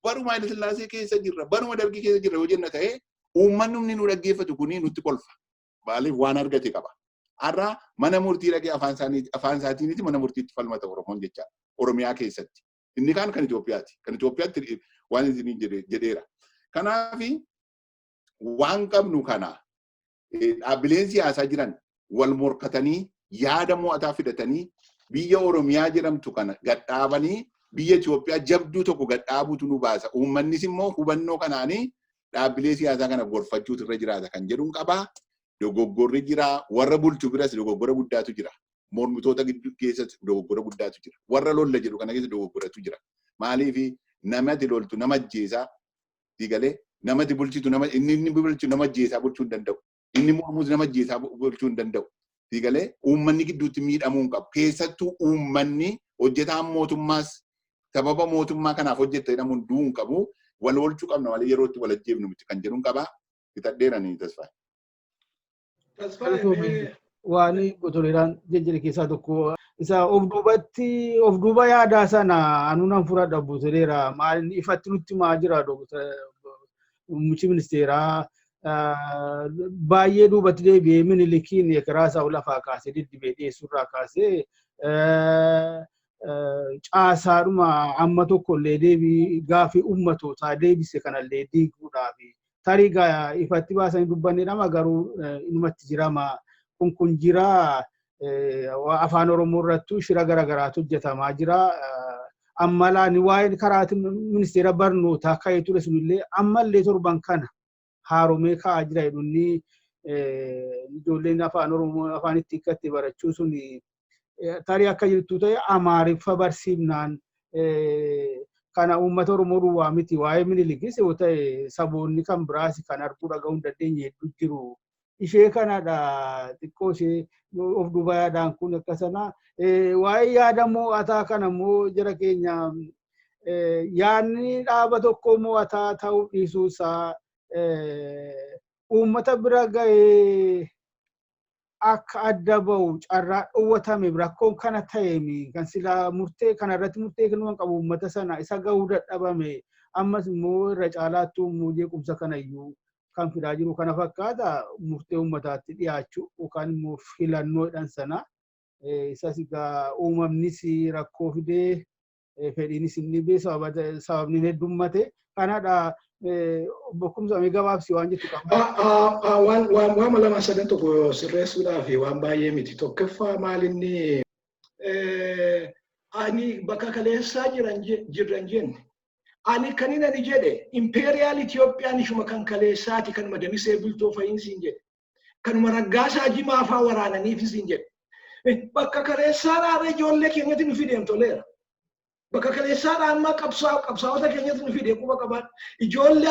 Baruma Haayile Sillaasee keessa jirra, baruma Dargii keessa jirra yoo jenna ta'e, uummanni humni nu dhaggeeffatu kuni nutti kolfa. Maaliif? Waan argate qaba. Har'a mana murtii dhaqee afaan isaatiiniti mana murtiitti falmata Oromoon jechaadha. Oromiyaa keessatti. Inni kaan kan Itoophiyaati. Kan Itoophiyaatti waan isin jedheera. Kanaaf waan qabnu kana dhaabbileen siyaasaa jiran wal morkatanii yaada mo'ataa fidatanii biyya Oromiyaa jedhamtu kana gadhaabanii biyya Itoophiyaa jabduu tokko gadhaabuutu nu baasa. Uummannis immoo hubannoo kanaanii dhaabbilee siyaasaa kana gorfachuutu irra jiraata kan jedhuun qabaa. Dogoggorri jira. Warra bulchu biras dogoggora guddaatu jira. Mormitoota gidduu keessatti dogoggora guddaatu jira. Warra lolla jedhu kana keessa dogoggoratu jira. Maaliif? Namati loltu nama ajjeesaa digalee, namati bulchitu nama inni bulchu nama ajjeesaa bulchuu hin danda'u. Inni mormus nama ajjeesaa bulchuu hin danda'u. Digalee uummanni gidduutti miidhamuu hin qabu. Keessattuu uummanni hojjetaan mootummaas sababa mootummaa kanaaf hojjetta jedhamuun du'uu hin qabu. Wal oolchuu qabna malee yeroo itti wal ajjeefnu miti kan jedhuun qaba. Fixadheeranii, Tasfaa. Waan Gotoleedhaan jejjere keessaa tokko isa of duubatti of duuba yaadaa sana anuu nan fudhadha. Buutoleera maal ifatti nutti maa jira? Muummichi ministeeraa baay'ee duubatti deebi'ee Minilikiin karaa isaa lafaa kaasee diddibee dhiyeessuurraa kaasee Caasaadhuma amma tokkollee deebii gaafii ummatootaa deebise kanallee diiguudhaaf tarii ifatti baasanii dubbannedhama, garuu inumatti jirama. Kun jira, afaan Oromoo irrattuu shira garaagaraatu hojjetamaa jira. Amma laani waa'een karaa ministeera barnootaa ka'ee ture sunillee ammallee torban kana haaromee ka'aa jira jedhunni. Ijoolleen afaan Oromoo afaan itti hiikkatte barachuu sun tarii akka jirtu ta'e Amaariffa barsiifnaan kana uummata Oromoo duwwaa miti, waa'ee Minilikis yoo ta'e saboonni kan biraas kan arguu dhaga'uu hin dandeenye hedduu jiru. Ishee kanadha xiqqoo ishee of duuba yaadaan kun akka sana. Waa'ee yaada mo'ataa kana immoo jara keenya, yaadni dhaaba tokko mo'ataa ta'uu dhiisuu isaa uummata bira ga'ee akka adda ba'u carraa dhowwatame rakkoon kana ta'eemi kan silaa murtee kana irratti murtee kennuu kan qabu uummata sana isa ga'uu dadhabame. Ammas immoo irra caalaattuu immoo jeequmsa kana iyyuu kan fidaa jiru kana fakkaata, murtee uummataatti dhiyaachuu yookaan immoo filannoodhaan sana. Isas egaa uumamnis rakkoo fidee, fedhiinis inni dhibee, sababni heddummate kanadha. Bokkumsa gabaabsi waan jettu qaba. Waan lama sadan tokko sirreessuudhaaf, waan baay'ee miti. Tokkoffaa maalinni ani bakka kaleessaa jiran jirran jenne. Ani kanin ani jedhe imperial Itoophiyaan ishuma kan kaleessaati, kanuma Damisee Bultoo fa'iinsiin jedhe. Kanuma Raggaasaa Jimaa fa'aa waraananiif siin jedhe. Bakka kaleessaa dhaabee ijoollee keenyatti nu fideem toleera. Bakka kaleessaadha amma qabsaa'ota keenyatti nu fide, quba qabaan. Ijoollee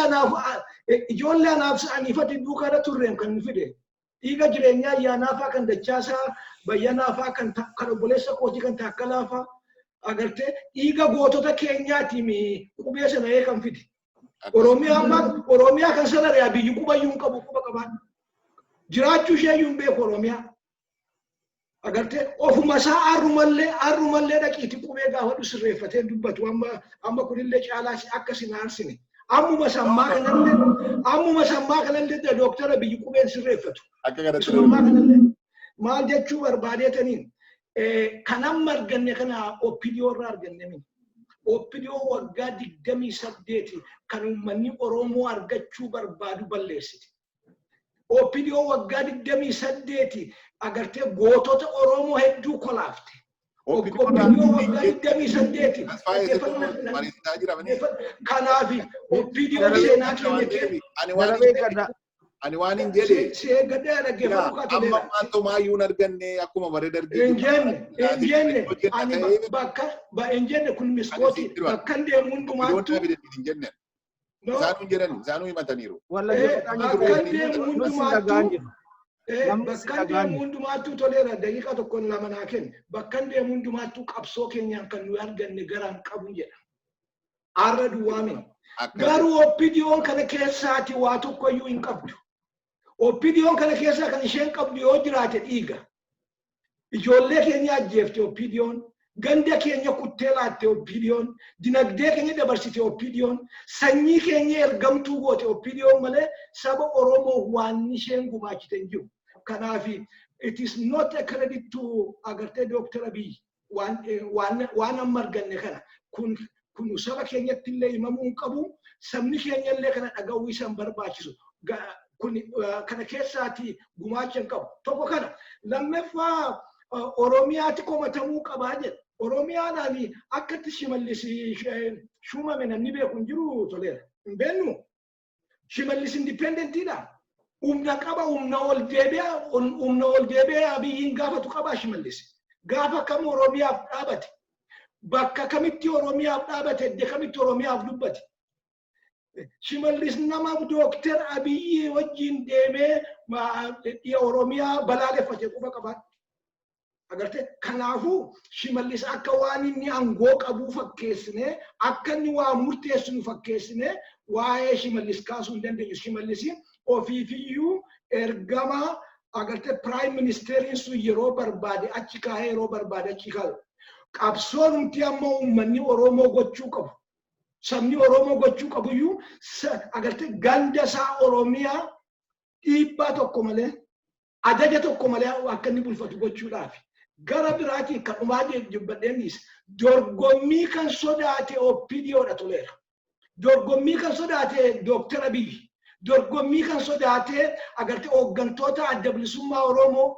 anaaf aniifati duukaadha turreem kan nu fide. Dhiiga jireenyaa ayyaanaafaa kan Dachaasaa Bayyanaafaa kan obboleessa kootii kan Taakkalaafaa agartee, dhiiga gootota keenyaatiin qubee sana ee kan fide. Oromiyaa amma Oromiyaa kan sana biyyi qubayyuu hin qabu, quba qabaan. Jiraachuu ishee iyyuu hin beeku Oromiyaa. Agartee, ofuma isaa arrumallee dhaqiitii qubee gaafadhu, sirreeffatee dubbatu. Amma kunillee caalaa akka sin aarsine. Ammuma sammaa kanallee dooktara biyyi qubeen sirreeffatu. Sammaa kanallee maal jechuu barbaadeetaniin, kan amma arganne kana OPDO irraa arganne miti. OPDO waggaa 28 kan uummanni Oromoo argachuu barbaadu balleessite. OPDO waggaa 28 agartee gootota Oromoo hedduu kolaafte. OPDO waggaa 28. Kanaaf OPDO seenaa keenya Ani waan hin jedhe. Seegadee dhaggeeffatu. Amma maaltumaayyuu hin arganne akkuma bare dargii. Hin jenne, ani bakka hin jenne, kun miskooti bakka hin deemu hundumaattuu. Hin jenne. Isaanuu hin jedhan, isaanuu himataniiru. Bakka deemu hundumaattuu, bakka deemu hundumaattuu toleera, daqiiqa tokko lama naa kenna. Bakka deemu hundumaattuu qabsoo keenyaan kan nuyi arganne garaan qabu jedha. Arra duwwaamin. Garuu OPDO'n kana keessaati waa tokko iyyuu hin qabdu. OPDO'n kana keessaa kan isheen qabdu yoo jiraate dhiiga. Ijoollee keenya ajjeefte OPDO'n. Ganda keenya kuttee laatte OPDO'n. Dinagdee keenya dabarsite OPDO'n. Sanyii keenya ergamtuu goote OPDO'n malee saba Oromoo waan isheen gumaachite hin jiru. Kanaaf it is not a credit to agartee Dr. Abiy waan amma arganne kana. Kun saba keenyatti illee himamuu hin qabu. Sabni keenya illee kana dhaga'uu isa hin barbaachisu. Kun kana keessaati gumaacha hin qabu. Tokko kana. Lammaffaa, Oromiyaatti komatamuu qabaa jedha. Oromiyaadhaan akkatti Shimallis shuumame namni beeku hin jiru toleera. Hin beeknu. Shimallis independentiidha. Humna qaba, humna ol deebi'a Abiyyiin gaafatu qaba Shimallis. Gaafa kam Oromiyaaf dhaabate? Bakka kamitti Oromiyaaf dhaabate? Iddoo kamitti Oromiyaaf dubbate? Shimallis nama Dooktar Abiyyi wajjin deemee Oromiyaa balaaleffate, quba qabaa. Agartee, kanaafuu Shimallis akka waan inni aangoo qabuu fakkeessinee, akka inni waa murteessinu fakkeessinee waa'ee Shimallis kaasuu hin dandeenyu. Shimallis ofiifiyyuu ergama agartee prime ministeriin sun yeroo barbaade achi kaa'ee, yeroo barbaade achi kaa'u. Qabsoon nuti amma uummanni Oromoo gochuu qabu. Sabni Oromoo gochuu qabuyyuu agartee ganda isaa Oromiyaa dhiibbaa tokko malee, ajaja tokko malee akka inni bulfatu gochuudhaaf. Gara biraatiin kan dhumaa dubbadheenis dorgommii kan sodaate OPDOdha, Toleera. Dorgommii kan sodaate Dooktar Abiyyi. Dorgommii kan sodaate agartee hooggantoota Adda Bilisummaa Oromoo,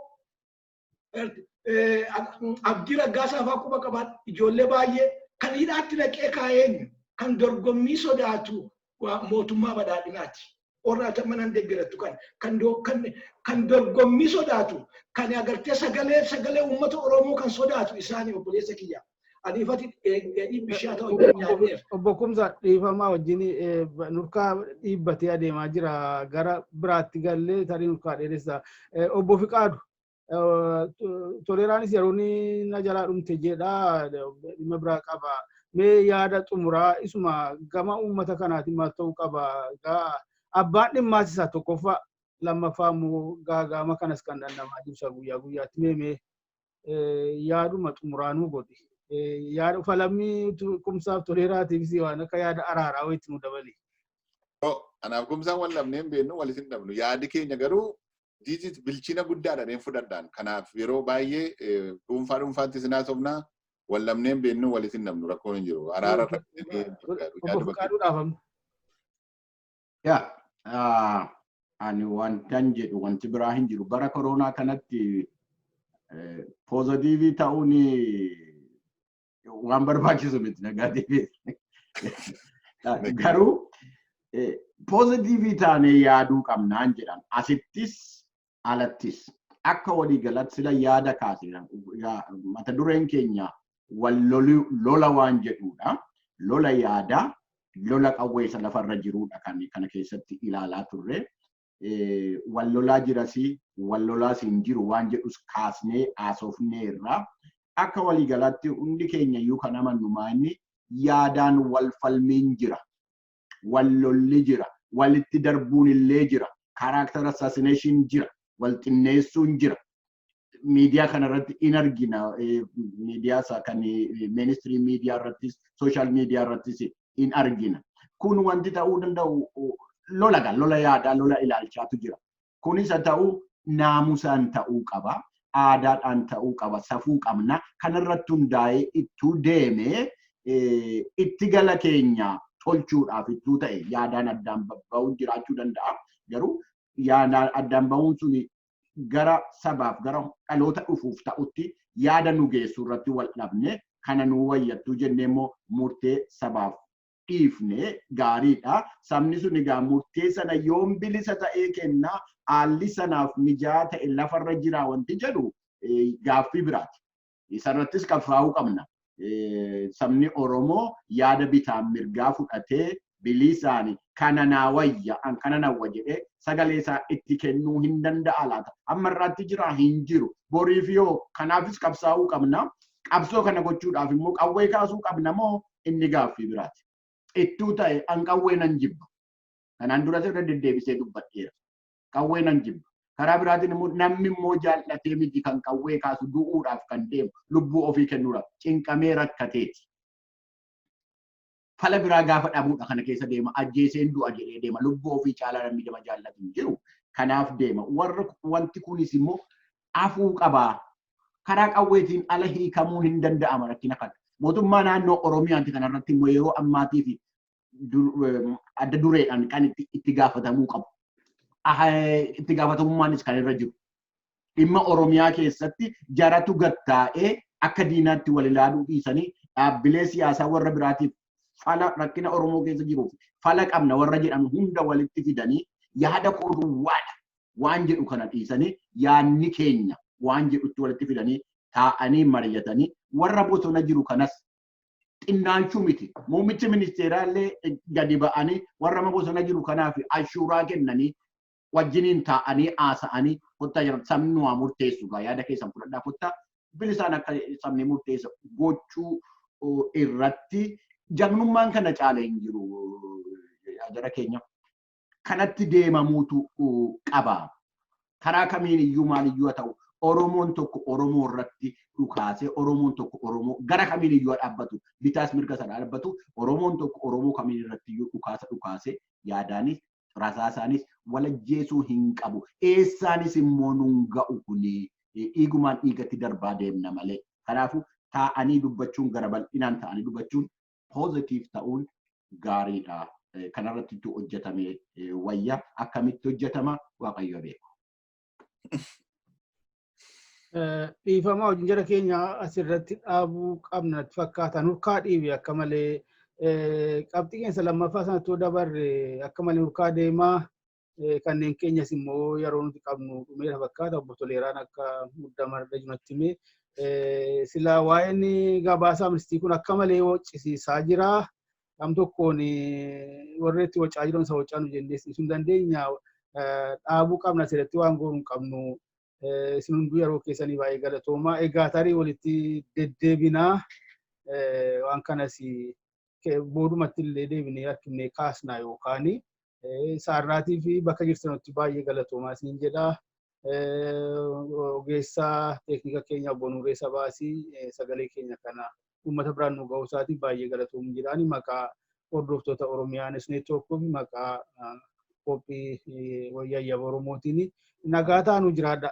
Abdii Raggaasaa fa'aa quba qaban, ijoollee baay'ee kan hidhaatti naqee kaa'een kan dorgommii sodaatu mootummaa badhaadhinaati. Warra manan deeggarattu kan dorgommii sodaatu, kan agartee sagalee uummata Oromoo kan sodaatu isaanii, obboleessa kiyya. Ani ifati dheedhii bishaa ta'u nyaanneef. Obbo Kumsa, dhiifamaa wajjin, nurkaa dhiibbatee adeemaa jira, gara biraatti gallee tarii nurkaa dheeressa. Obbo Fiqaadu, Toleeraanis yeroo na jalaa dhumte jedha, dhimma biraa qaba. Mee yaada xumuraa isuma gama uummata kanaatiin maal ta'uu qaba? Abbaan dhimmaas isaa tokkoffaa, lammaffaa immoo gaagaama kanas kan dhandhamaa jirsa guyyaa guyyaatti, mee yaaduma xumuraa nuu godhi. Yaada falammii Kumsaaf Toleeraatiifis waan akka yaada araaraa wayitti nu dabali. Anaaf Kumsaan wal dhabnee hin beeknu, wal isin dhabnu. Yaadi keenya garuu diitis bilchina guddaadha dheen fudhadhaan. Kanaaf yeroo baay'ee dhuunfaa dhuunfaatti isin haasofnaa, wal dhabnee hin beeknu, wal isin dhabnu, rakkoon hin jiru. Araara. Obbo Fiqaaduu, dhaafamne. Yaa, ani wantan jedhu wanti biraa hin jiru. Bara koronaa kanatti positive ta'uun waan barbaachisu miti, negative. Garuu positive taanee yaaduu qabnaan jedhan, asittis alattis akka waliigalatti sila yaada kaase, mata dureen keenya wal lola waan jedhudha. Lola yaadaa, lola qawweessa lafarra jirudha kan kana keessatti ilaalaa turre. Wal lolaa jirasi, wal lolaas hin jiru waan jedhus kaasnee haasofneerra. Akka waliigalaatti hundi keenya iyyuu kan amannu maanni yaadaan wal falmiin jira. Wal lolli jira. Walitti darbuun illee jira. Character assassination jira. Wal xinneessuun jira. Miidiyaa kanarratti in argina. Miidiyaa isaa kan mainstream miidiyaa irrattis, social media irrattis in argina. Kun wanti ta'uu danda'u lola lola yaadaa, lola ilaalchaatu jira. Kunis haa ta'u, naamusaan ta'uu qaba. Aadaadhaan ta'uu qaba. Safuu qabna. Kanarratti hundaa'ee ittuu deemee itti gala keenya tolchuudhaaf ittuu ta'e, yaadaan addaan bahuun jiraachuu danda'a. Garuu yaadaan addaan bahuun suni gara sabaaf, gara dhaloota dhufuuf ta'utti yaada nu geessu irratti wal dhabne, kana nu wayyattuu jennee immoo murtee sabaaf dhiifne gaariidha. Sabni sun egaa murtee sana yoom bilisa ta'ee kennaa, haalli sanaaf mijaa ta'e lafarra jira wanti jedhu gaaffii biraati. Isarrattis qabsaa'uu qabna. Sabni Oromoo yaada bitaan mirgaa fudhatee bilisaan kana naa wayya, an kana nawwa jedhee sagalee isaa itti kennuu hin danda'a laata? Amma irraatti jira hin jiru. Boriif yoo kanaafis qabsaa'uu qabna. Qabsoo kana gochuudhaaf immoo qawwee kaasuu qabna moo, inni gaaffii biraati. Ittuu ta'e an qawwee nan jibba. Kanaan duras irra deddeebisee dubbadheera. Qawwee nan jibba. Karaa biraatiin immoo namni immoo jaallatee miti kan qawwee kaasu, du'uudhaaf kan deemu, lubbuu ofii kennuudhaaf cinqamee rakkateeti. Fala biraa gaafa dhabuudha kana keessa deema, ajjeeseen du'a jedhee deema, lubbuu ofii caalaa namni nama jaallatu hin jiru. Kanaaf deema. Warra wanti kunis immoo afuu qabaa. Karaa qawweetiin ala hiikamuu hin danda'ama rakkina kana. Mootummaa naannoo Oromiyaati kanarratti immoo yeroo ammaatii fi adda dureedhaan kan itti gaafatamuu qabu. Itti gaafatamummaanis kan irra jiru. Dhimma Oromiyaa keessatti jaratu gattaa'ee akka diinaatti wal ilaaluu dhiisanii, dhaabbilee siyaasaa warra biraatiif fala, rakkina Oromoo keessa jiruuf fala qabna warra jedhan hunda walitti fidanii, yaada koo duwwaadha waan jedhu kana dhiisanii, yaadni keenya waan jedhutti walitti fidanii taa'anii mari'atanii, warra bosona jiru kanas xinnaanchuu miti. Muummichi ministeeraa illee gadi ba'anii warra bosona jiru kanaaf assurance kennanii, wajjiniin taa'anii haasa'anii, kottaa jedhamu, sabni waa murteessu gaa, yaada keessan fudhadhaa kottaa, bilisaan akka sabni murteessu gochuu irratti jagnummaan kana caala hin jiru jara keenya. Kanatti deemamuutu qaba. Karaa kamiin iyyuu maal iyyuu haa ta'u, Oromoon tokko Oromoo irratti dhukaasee, Oromoon tokko Oromoo gara kamiin iyyuu haa dhaabbatu, bitaas mirga sana dhaabbatu, Oromoon tokko Oromoo kamiin irratti iyyuu dhukaasa dhukaasee, yaadaanis rasaasaanis walajjeesuu hin qabu. Eessaanis immoo nun ga'u kuni. Dhiigumaan dhiigatti darbaa deemna malee. Kanaafuu taa'anii dubbachuun, gara bal'inaan ta'anii dubbachuun, positive ta'uun gaariidha. Kanarratti hojjetame wayya. Akkamitti hojjetama, Waaqayyo beeku. Dhiifama wajjin, jara keenya, asirratti dhaabuu qabna natti fakkaata. Nurkaa dhiibe akka malee. Qabxii keessa lammaffaa sanatti dabarre akka malee nurkaa deemaa. Kanneen keenyas immoo yeroo nuti qabnu dhumeera fakkaata. Obbo Toleeraan akka muddamarra jirutti himee. Sila waa'een gabaasa Amnestii kun akka malee waccisiisaa jira. Nam tokkoon warri itti wacaa jiran isa wacaa nu jennee sun dandeenya. Dhaabuu qabna, asirratti waan goonuu hin qabnu. Isin hunduu yeroo keessanii baay'ee galatoomaa. Egaa tarii walitti deddeebinaa, waan kanas boodumatti illee deebinee harkifnee kaasnaa yookaan saarraatii fi bakka jirtanutti baay'ee galatoomaa isiniin jedha. Ogeessaa teeknika keenya obbo Nuuree Sabaasii sagalee keenya kana uummata biraan nu ga'uu isaatiin baay'ee galatoomu jedhaani, maqaa hordoftoota Oromiyaa News Network fi maqaa qophii Wayyayyaba Oromootiin nagaa taanu jiraadha.